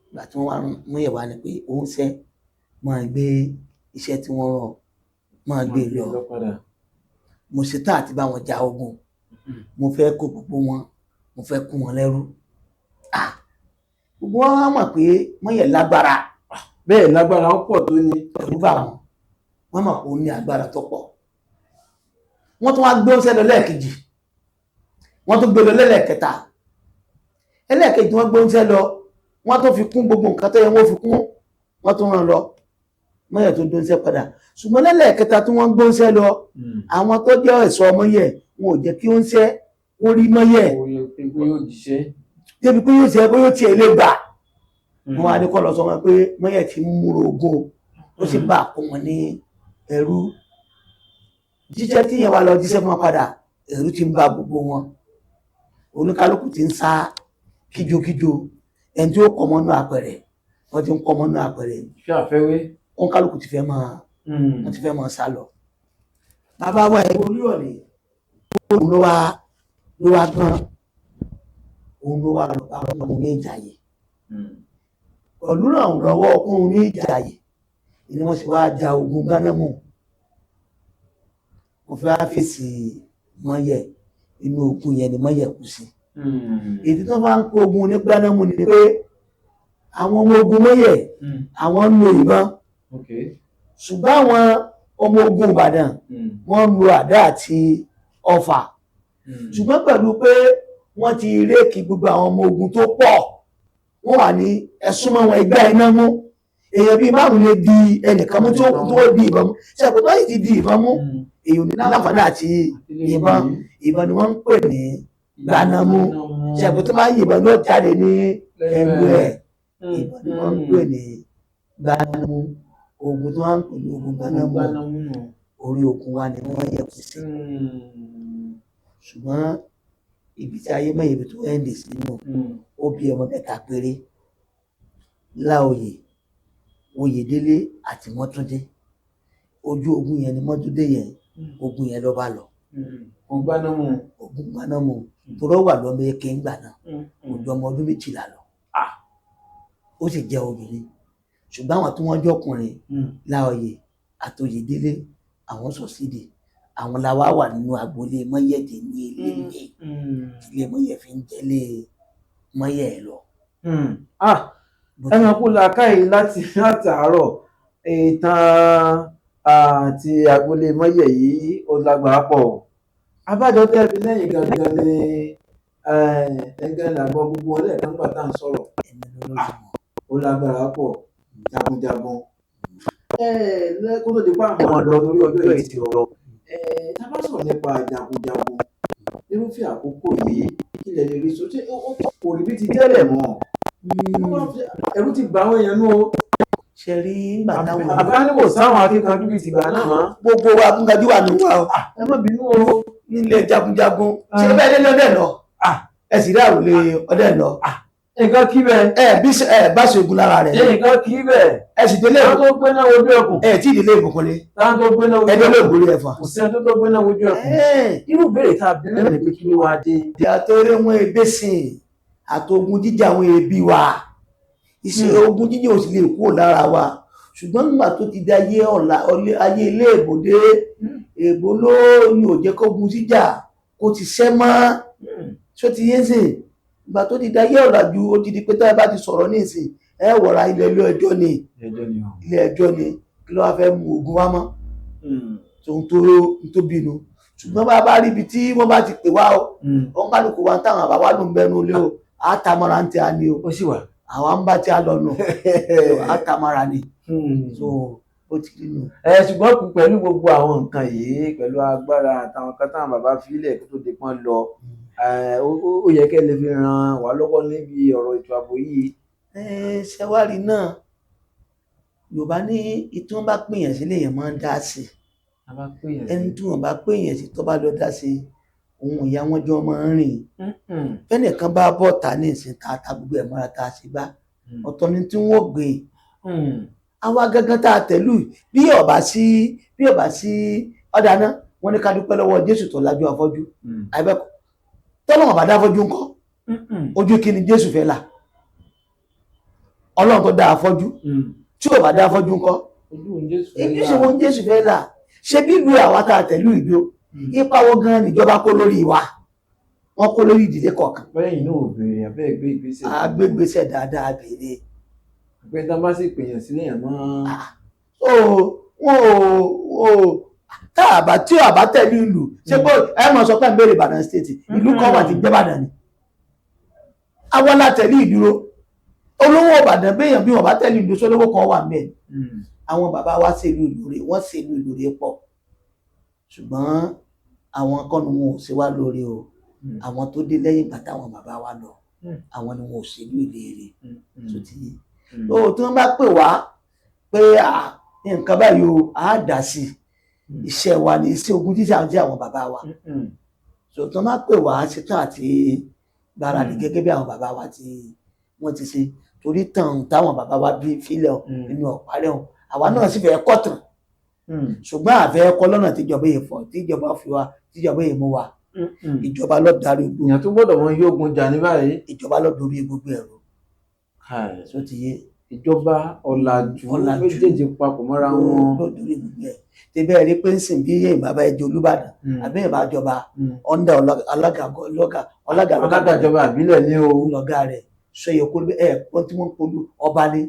Ìgbà tí wọ́n wá mú yẹ̀ wá ni pé oúnṣẹ́ máa gbé iṣẹ́ tí wọ́n rán, máa gbé lọ. Mo ṣetán àti bá wọn ja ogun, mo fẹ́ kó gbogbo wọn, mo fẹ́ kó wọn lẹ́rú. Gbogbo wọn wá mọ̀ pé mọ́yẹ̀ lágbára. Bẹ́ẹ̀ lágbára ó pọ̀ tó ní. Ẹ̀rú bà wọ́n, wọ́n mọ̀ pé ó ní agbára tó pọ̀. Wọ́n tún wá gbé oúnṣẹ́ lọ lẹ́ẹ̀kejì, wọ́n tún gbé lọ lẹ́ẹ̀kẹta. Ẹlẹ́ẹ̀kejì wọ́n gbé oúnṣẹ́ lọ, wọ́n tún fi kún gbogbo nǹkan tó yẹ wọ́n fi kún, wọ́n tún rán lọ. Mọ́yẹ̀ tó gbóúnṣẹ́ padà. Ṣùgbọ́n lẹ́lẹ́kẹta tí wọ́n gbóúnṣẹ́ lọ, àwọn tó jẹ́ ẹ̀ṣọ́ mọ́yẹ̀ wọn ò jẹ́ kí oúnṣẹ́ ó rí mọ́yẹ̀. Débi pé yóò ṣe bóyá ó tiẹ̀ lè gbà. Wọ́n wá ní kọ́ lọ sọ wọn pé mọ́yẹ̀ ti ń múra ogun, ó sì bá kó wọn ní ẹrú. Jíjẹ́ tí yẹn wá lọ jíṣẹ́ fún wọn padà, ẹ̀rú ti ń ba gbogbo wọn. Oníkálukú ti ń sá kíjokíjo. Ẹni tí ó kọ́ mọ́nú àpẹẹrẹ, wọ́n ti ń kọ́ mọ́nú àpẹẹrẹ. Ṣé àfẹ́wé? Oníkálukú ti fẹ́ máa, wọ́n ti fẹ́ máa sá lọ. Bàbá wa ẹ̀ Olúyọ̀lé, òun ló wá gbọ́n, òun ló wá lọ bá ọkùnrin ní Ìjàyè. Pẹ̀lú ìrànlọ́wọ́ ọkùnrin ní Ìjàyè ni wọ́n sì wá ja ogun Gánámù. Wọ́n fẹ́ wá fèsì mọ́yẹ̀, inú ogun yẹn ni mọ́yẹ̀ kú sí. Èdè tó bá ń kó ogun ní Gánámù ni pé àwọn ọmọ ogun mọ́yẹ̀ àwọn ń lo ìbọn, ṣùgbọ́n àwọn ọmọ ogun Ìbàdàn wọ́n ń lo àdá àti ọfà. Ṣùgbọ́n pẹ̀lú pé wọ́n ti réèkì gbogbo àwọn ọmọ ogun tó pọ̀, wọ́n wà ní ẹ̀sùn mọ́ wọn ẹgbẹ́ iná mú. Èèyàn bíi márùn-ún lè di ẹnìkan mú tó di ìbọn mú. Ṣé àpò tó yìí ti di ìbọn mú, èèyàn ní láǹfààní àti ìbọn. Ìbọn ni wọ́n ń pè ní gbanámú. Ṣé àpò tó máa ń yìnbọn ló jáde ní ẹnu ẹ̀. Ìbọn ni wọ́n ń pè ní gbanámú. Ogun tó máa ń pè ní ogun gbanámú, orí ogun wa ni wọ́n yẹ kù sí. Ṣùgbọ́n ibi tí ayé mẹ́yẹ ibi tó ẹ́ndì sínú, ó bí ọmọ mẹ́ta péré: Láòyè, Oyèdélé àti Mọ́túndé. Ojú ogun yẹn ni Mọ́túndé yẹn, ogun yẹn ló bá lọ. Ògbánámù. Ogun gbanámù torọ́ wà lọ́mọ eke ńgbà náà, kò ju ọmọ ọdún 12 lọ. Ó sì jẹ́ obìnrin. Ṣùgbọ́n àwọn tí wọ́n jọkùnrin, Láòyè àti Oyèdélé, àwọn sọ̀sídìí. Àwọn làwa wà nínú agboolé Mọ́yẹ̀dẹ̀ ní ilé ní ilé Mọ́yẹ̀ fi ń jẹ́lé Mọ́yẹ̀ lọ. Ẹ máa kú làákàyè láti látàárọ̀. Ìtàn àti agboolé Mọ́yẹ̀ yìí ó lágbára pọ̀ o. Abájọ tẹ́bi lẹ́yìn gangan ni ẹ̀ẹ́dẹ́gbẹ̀rún làgbọ́ gbogbo ọlẹ́ẹ̀kan gbà tá à ń sọ̀rọ̀. Ó lágbára pọ̀ jagunjagun. Kó tó di pa àwọn ọ̀dọ́ torí ọjọ́ yìí ti rọ. Tá a bá sọ̀rọ̀ nípa jagunjagun irúfẹ́ àkókò yìí, kí lẹ lè rí sọ? Ṣé kò rí bí ti tẹ́lẹ̀ mọ́? Ẹ̀rù ti bà àwọn èèyàn nú o. Ṣe rí nígbà táwọn àbá ní kò sáwọn akíkanjú bíi tìgbà náà mọ́. Gbogbo wa akíkanjú wà nínú wa o. Ẹ má bínú o. Nílé jagunjagun ṣé bẹ́ẹ̀ lé ọdẹ lọ, ẹ sì rí àròlé ọdẹ lọ. Nǹkan kí bẹ́ẹ̀. Ẹ bí ẹ bá ṣe ogun lára rẹ̀. Nǹkan kí bẹ́ẹ̀. Ẹ sì délé. Táwọn tó gbé náà wojú ẹkùn. Ẹ tí ì délé ìbùkúnlé. Táwọn tó gbé náà wojú ẹkùn. Ẹ délé ògbórí ẹ̀fọn. Kò sí ẹni tó gbé náà wojú ẹkùn. Irú ìbéèrè tá a bí lẹ́nu pé kí ló wá dé. Ìyàtọ̀ wọn ebé sìn àti ogun jíjà àwọn ẹbí wa, iṣẹ́ ogun jíjà ò sì lè kúrò lára wa. Ṣùgbọ́n nígbà tó ti di ayé ọ̀la, ayé ilé èbò dé, èbò ló ní ò jẹ́ kógun jíjà kó ti ṣẹ́ mọ́. Ṣó ti yé sìn? Ìgbà tó ti di ayé ọ̀làjú, ó ti di pé táyà bá ti sọ̀rọ̀ ní ìsìn, ẹ wọ̀ra ilé ẹjọ́ ni, ilé ẹjọ́ ni. Kí ló wá fẹ́ mú ogun wá mọ́? Tòun tó bínú. Ṣùgbọ́n bá bá rí ibi tí wọ́n bá ti pè wá o, wọ́n kálukú wa táwọn àbá wa ló ń bẹnu lé o, àtàmọ́ra ń tẹ a ní o. Ó sì wà. Àwa ń bá tí a lọ nù, àtàmọ́ra ni. So ó ti rí nù. Ẹ ṣùgbọ́n pẹ̀lú gbogbo àwọn nǹkan yìí, pẹ̀lú agbára àtàwọn kan táwọn bàbá filẹ̀ kó tó di pọ́n lọ, ó yẹ kẹ́ lè fi ràn wá lọ́wọ́ níbi ọ̀rọ̀ ètò ààbò yìí. Ṣẹwárí náà, Yorùbá ní ìtí wọ́n bá pèèyàn sílé yẹn máa ń dá sí. Ẹni tí wọ́n bá pèèyàn sí tó bá lọ dá sí, òun ìyá wọn jọ máa ń rìn. Fẹ́nìkan bá bọ̀ ta ní ìsìn ta ta gbogbo ẹ̀ mọ́ra ta sí bá ọ̀tọ̀ ni tí wọ́n gbé. Àwa gangan tá a tẹ̀lú bí ọ̀bá sí ọ̀dà náà, wọ́n ní ká dúpẹ́ lọ́wọ́ Jésù tó lajú afọ́jú. Àìbẹ́kọ̀ tọ́lọ́wọ̀n bá dáfọ́jú ńkọ́, ojú kí ni Jésù fẹ́ là? Ọlọ́run tó dá afọ́jú tí ò bá dáfọ́jú ńkọ́, ojú wọn Jésù fẹ́ là? Ṣé bí ìlú àwa tá a tẹ̀lú ìlú, ipa wo gan níjọba kó lórí wa? Wọ́n kó lórí ìdílé kọ̀ọ̀kan. Bẹ́ẹ̀ inú ò béèrè àbẹ́ ìgbé ìgbésẹ̀. Àgbégbèsẹ̀ dáadáa béèrè. Pé tá a bá sì pèèyàn sílẹ̀ yẹn mọ́. Wọn ò tá a bá tí a bá tẹ̀lé ìlú ṣé bó ẹ mọ̀ sọ pé ń béèrè Ìbàdàn state, ìlú kan wà tí ń jẹ́ Ìbàdàn ni. Àwọn la tẹ̀lé ìdúró olówó Ìbàdàn béèyàn bí wọn bá tẹ̀lé ìdúró sólówó kan wà mẹ́ẹ̀. Àwọn bàbá wa ṣèlú ìlú rẹ̀, wọ́n ṣèlú ìlú rẹ̀ pọ̀, ṣùgbọ́n àwọn kan ni wọn ò ṣe wá lóore o. Àwọn tó dé lẹ́yìn ìgbà táwọn bàbá wa lọ, àwọn ni wọn ò ṣèlú ìlérí tó ti yé. Ó tí wọ́n bá pè wá pé nǹkan báyìí o, á dà sí iṣẹ́ wa ní iṣẹ́ ogun jíjà jẹ́ àwọn bàbá wa. So tí wọ́n bá pè wá, ṣetán àti gbáradì gẹ́gẹ́ bí àwọn bàbá wa tí wọ́n ti ṣe, torí tàn táwọn bàbá wa bí fílẹ̀ nínú ọ̀pá rẹ̀ wọn, àwa náà sì fẹ́ kọ́ tàn. Ṣùgbọ́n àfẹ́ kọ́ lọ́nà tíjọba yìí fọ́, tíjọba fi wa, tíjọba yìí mú wa. Ìjọba ló darí gbogbo. Èèyàn tó gbọ́dọ̀ wọn yóò gun jà ní báyìí. Ìjọba ló dorí gbogbo ẹ̀rọ. Tó ti yé. Ìjọba ọ̀làjú méjèèjì papọ̀ mọ́ra wọn. Ló dorí gbogbo ẹ̀. Tí bẹ́ẹ̀ rí pé ń sìn bí yéèyàn bàbá ẹjọ́ Olúbàdàn àbí yéèyàn bá jọba ọ̀ndà ọlága ọlága ìjọba àbílẹ̀ ní o. Lọ́gá rẹ̀ sọ yẹ kó ẹ̀ pọ́n tí wọ́n polú ọba ni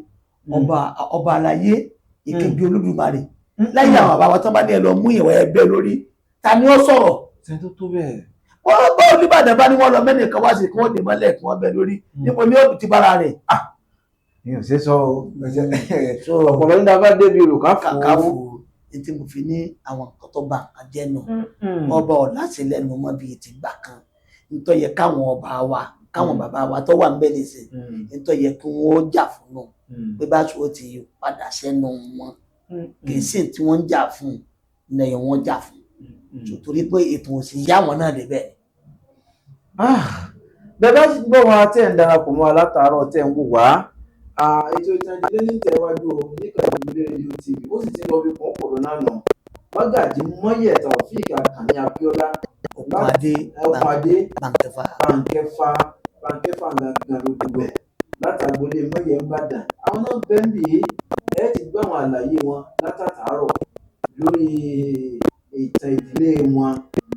ọba aláyé ìkejì Olódùmarè. Láyé àwọn bàbá wa tán bá ní ẹ lọ mú ìwà ẹgbẹ́ lórí, ta ni ó sọ̀rọ̀? Ṣe tó tó bẹ́ẹ̀. Wọ́n bá Olúbàdàn bá ní wọ́n lọ mẹ́nìkan wá sí kí wọ́n dè mọ́lẹ̀ kí wọ́n bẹ lórí, níbo ni ó ti bára rẹ̀? Mi ò ṣe sọ o. Ọ̀pọ̀lọpọ̀ ní dábàá débi rò káfù. Ní tí mo fi ní àwọn nǹkan tó bá nǹkan jẹ́ nù. Ọba ọ̀la sí lẹ́nu mọ́ bíi ti gbà kan. Nítorí yẹ káwọn ọba wa, káwọn bàbá wa tó wà ń bẹ̀ nìsín, nítorí yẹ kí wọ́n jà fún nù. Pé bá tó ti padà sẹ́nu wọn, kì í sì tí wọ́n ń jà fún lẹ́yìn wọ́n jà fún. Torí pé ètò òsì yá wọn náà débẹ̀. Bẹ́ẹ̀ bá gbọ́ wa tẹ́ ń darapọ̀ mọ́ wa látàárọ̀ tẹ́ ń wò wá, ètò ìtàn ìdílé ní tẹ̀wájú o níkànnì Ògúndé rédíò TV, ó sì ti lọ bí kòókòrò náà nù. Mọ́gàjí Mọ́yẹ̀ Taofeek Àkànní Abíọ́lá Ọ̀pọ̀adé Ọ̀pọ̀adé Bánkẹ́fà. Bánkẹ́fà Bánkẹ́fà gangan ló dùgbẹ̀ látàgbọ́lé Mọ́yẹ̀ Ńbàdàn. Àwọn náà bẹ́ẹ̀ ń bì í, ẹ ti gbọ́ àwọn àlàyé wọn látàtàárọ̀ lórí ìtàn ìdílé wọn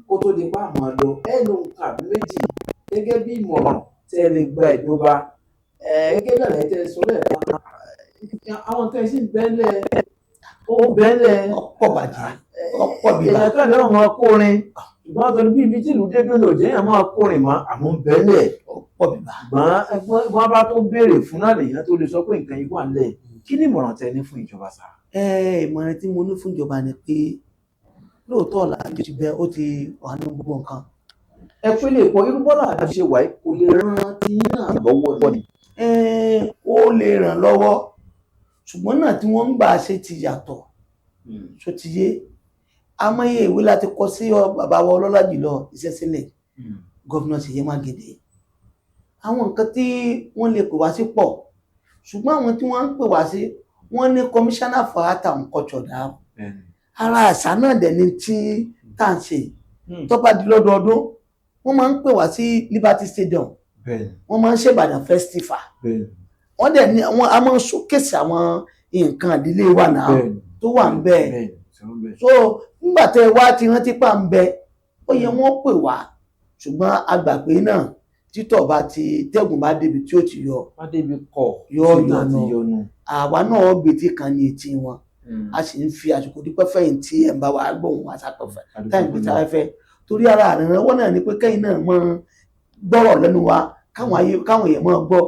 kó tó di pa àmọ́ lọ. Ẹ ló ń kà bí méjì gẹ́gẹ́ bí ìmọ̀ràn tẹ́ ẹ lè gba ìjọba, gẹ́gẹ́ bí àlàyé tẹ́ ẹ sọ lẹ́ẹ̀kan, àwọn nǹkan yìí sì ń bẹ́lẹ̀, ó bẹ́lẹ̀ ọ̀pọ̀ bàjẹ́ ọ̀pọ̀ bíbá. Èèyàn kan náà máa kórin, ṣùgbọ́n torí bí ibi tí ìlú dé dúró lòdì èèyàn máa kórin mọ́ àmọ́ ń bẹ́lẹ̀ ọ̀pọ̀ bíbá. Ṣùgbọ́n wọ́n bá tó béèrè fún náà lèèyàn tó lè sọ pé nǹkan yìí wà nílẹ̀. Kí ni ìmọ̀ràn tẹ́ ní fún ìjọba sá? Ìmọ̀ràn tí mo ní fún ìjọba ni pé lóòótọ́ ọ̀làjú ti bẹ, ó ti wà nínú gbogbo nǹkan. Ẹ pé lè pọ irú bọ́lá àti ṣe wáyé kò lè rán tí náà lọ́wọ́ ni. Ó lè ràn lọ́wọ́, ṣùgbọ́n náà tí wọ́n ń gbà ṣe ti yàtọ̀ tó ti yé. Amóye ìwé láti kọ sí bàbá wa ọlọ́lá jùlọ ìṣẹ́sílẹ̀ gọ́vnà Ṣèyí Mákindé. Àwọn nǹkan tí wọ́n lè pè wá sí pọ̀, ṣùgbọ́n àwọn tí wọ́n ń pè wá sí wọ́n ní commissioner for art and culture dá. Ara àṣà náà dẹ̀ ni tí tá à ń ṣe. Tó bá di lọ́dọọdún wọ́n máa ń pè wá sí Liberty Stadium, wọ́n máa ń ṣe Ìbàdàn festival, wọ́n dẹ̀ ní wọ́n a máa ń showcase àwọn nǹkan ìdílé wa náà tó wà ń bẹ́ẹ̀. So nígbà tẹ wá ti rántí pa ń bẹ, ó yẹ wọ́n pè wá, ṣùgbọ́n a gbà pé náà títọ̀ bá ti tẹ́gùn bá débi tí ó ti yọ yọ yọnu, àwa náà gbètí kan ní etí wọn. A sì ń fi àsìkò dúpẹ́ fẹ̀yìn tí ẹ̀ ń bá wa gbóhùn àṣàpẹ̀fẹ̀ táyìn gbèsè afẹ́fẹ́, torí ara àrìnrànwọ́ náà ni pé kẹ́yìn náà mọ gbọ́rọ̀ lẹ́nu wa, káwọn èèyàn mọ́ gbọ́.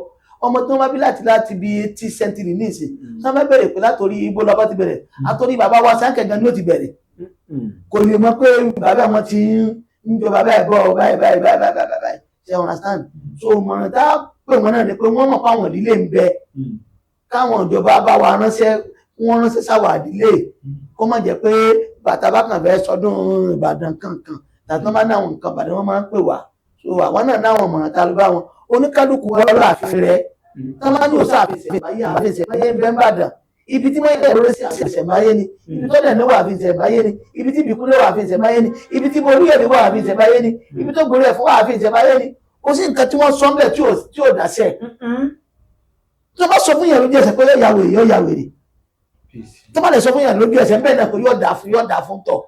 Ọmọ tí wọ́n bá bí láti bí 80 century ní ìsìn, tí wọ́n bá bẹ̀rẹ̀ pé látòrí ibo lọ́ba ti bẹ̀rẹ̀, àtòrí bàbá wa Sánkẹ̀ gan ni ó ti bẹ̀rẹ̀. Kò lè mọ̀ pé bàbá wọn ti ń jọba báyìí bọ́ báyìí báyìí báyìí báyìí báyìí, ṣe understand? So mọ̀ràn tá pè wọ́n náà ni pé wọ́n mọ̀ páwọn ìdílé ń bẹ, káwọn ìjọba bá wa ránṣẹ́, wọ́n ránṣẹ́ sáwà ìdílé, kó má jẹ́ pé bàtà bá kàn fẹ́ sọdún Ìbàdàn kankan tàbí wọ́n bá ní àwọn nǹkan Ìbàdàn wọ́n máa ń pè wá. So àwọn náà náwọn mọ̀ràn tá ló bá wọn oníkálukú wọn láàfin rẹ̀ tán bá ní òsà àfihàn ìṣẹ̀mbáyé ń bẹ Ìbàdàn, ibi tí wọ́n yẹ lórí sí àfihàn ìṣẹ̀mbáyé ni, ibi tó dẹ̀ ní wà àfihàn ìṣẹ̀mbáyé ni, ibi tí ìbíkúlẹ̀ wà àfihàn ìṣẹ̀mbáyé ni, ibi tí bolúyẹ̀mí wà àfihàn ìṣẹ̀mbáyé ni, ibi tó gorí ẹ̀fọ́ wà àfihàn ìṣẹ̀mbáyé ni. Kò sí nǹkan tí wọ́n sọ ńbẹ̀ tí ò dáṣẹ́. Tó bá sọ fún yẹn lójú ẹsẹ̀ pé yóò ya wèrè, yóò ya wèrè. Tó bá lè sọ fún yẹn lójú ẹsẹ̀ ńbẹ̀ náà pé yóò dà fún, yóò dà fún tọ̀.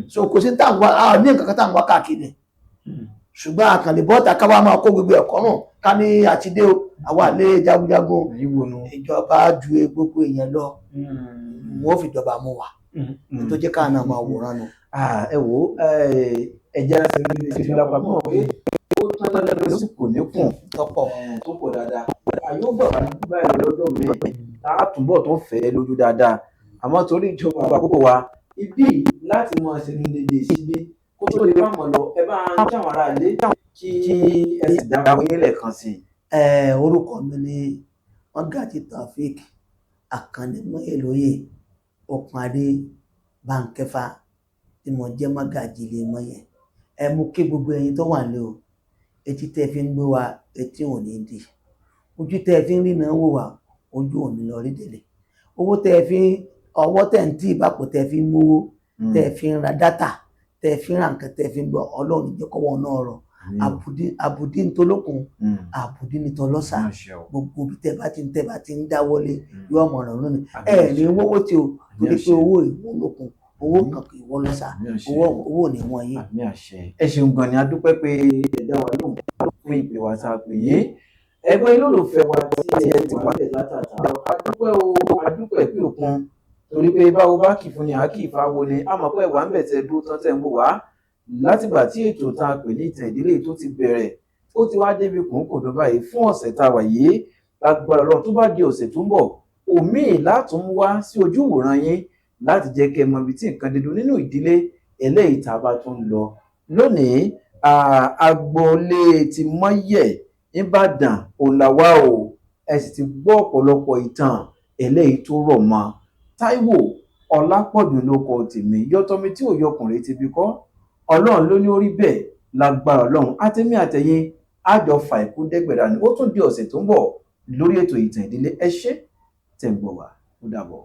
So kò sí táwọn wá ní nǹkan kan táwọn wá káàkiri, ṣùgbọ́n àkànlè bọ́ọ̀tà káwá máa kó gbogbo ẹ̀kọ́ náà ká ní àtidé o, àwa lé jagunjagun. Ìjọba ju gbogbo èèyàn lọ, wọn ò fìjọba mú wa tó jẹ́ káà náà máa wòran nù. Ẹ wo ẹ̀jẹ̀ ṣe lápapọ̀ pé ó tán lẹ́nu sí kò ní kùn tó pọ̀ dáadáa. Àyọ̀ gbà wá báyìí lọ́jọ́ mi tá a túbọ̀ tó fẹ́ lójú dáadáa, àmọ́ torí ìjọba àkókò wa ibi láti máa ṣe ní dédé síbí kó tó lè bá wọn lọ, ẹ bá ń jáwọn ará ilé kí ẹ sì dá wọn yín lẹ́ẹ̀kan sí i. Orúkọ mi ni Mọ́gàjí Taofeek Àkànní Mọ́yẹ̀lóyè Ọ̀pọ̀adé Bánkẹ́fà tí mo jẹ́ Mọ́gàjí ilé Mọ́yẹ̀. Ẹ mú kí gbogbo ẹ̀yin tó wà nílé o, etí tẹ́ fi ń gbé wa etí ò ní di, ojú tẹ́ fi ń rí náà wò wá ojú ò ní lọ rí délé, owó tẹ́ fi ọwọ́ tẹ́ ń tí ìbápò tẹ́ fi ń mówó tẹ́ fi ń ra dátà tẹ́ fi ń ra nǹkan tẹ́ fi ń gbọ́, Ọlọ́run jẹ́ kọ́wọ́ náà rọ̀. Àbùdí ń tolókun, àbùdí ní tọlọ́sà, gbogbo ibi tẹ́ bá ti ń dáwọ́lé yóò mọ̀ ọ̀rọ̀ lónìí. Ẹ ní wọ́wọ́ tí o, torí pé owó ìwọ lókun, owó kan kì í wọ́ lọ́sà, owó ò ní wọ́n yín. Ẹ ṣeun gan ni, a dúpẹ́ pé ẹ dá wa lóhùn fún ìpè wa tá a pè yín. Ẹgbẹ́ olólùfẹ́ wa tí ẹ ti wà lẹ̀ látàtà, a dúpẹ́ o, a dúpẹ́ pé òkun, torí pé báwo bá kì fún ni a kì í fáwo ni, a mọ̀ pé ẹ̀wà ń bẹ̀ tẹ́ dúró tán tẹ́ ń wò wá látìgbà tí ètò tá a pè ní ìtàn ìdílé tó ti bẹ̀rẹ̀, ó ti wá débi kòńkòdó báyìí fún ọ̀sẹ̀ tá a wà yìí. Lágbára Ọlọ́run tó bá di ọ̀sẹ̀ tó ń bọ̀, òmíì látún wá sí ojú ìwòran yín láti jẹ́ kẹ́ mọ ibi tí nǹkan dídùn nínú ìdílé eléyìí tá a bá tún lọ lónìí. Agboolé ti Mọ́yẹ̀ Ìbàdàn òǹlàwà o, ẹ sì ti gbọ́ ọ̀pọ̀lọpọ̀ ìtàn eléyìí tó rọ̀ mọ́. Táíwò Ọlápọ̀jù ló kọ tèmi, yọtọmi tí ò yọkùnrin ti bí kọ́, Ọlọ́run ló ní ó rí bẹ́ẹ̀. Lágbára Ọlọ́run, àtẹ̀mí àtẹ̀yìn àjọ fàìkú dẹ́gbẹ̀rà ni. Ó tún di ọ̀sẹ̀ tó ń bọ̀ lórí ètò Ìtàn Ìdílé. Ẹ ṣé tẹ̀ ń gbọ́ wá, ó dàbọ̀.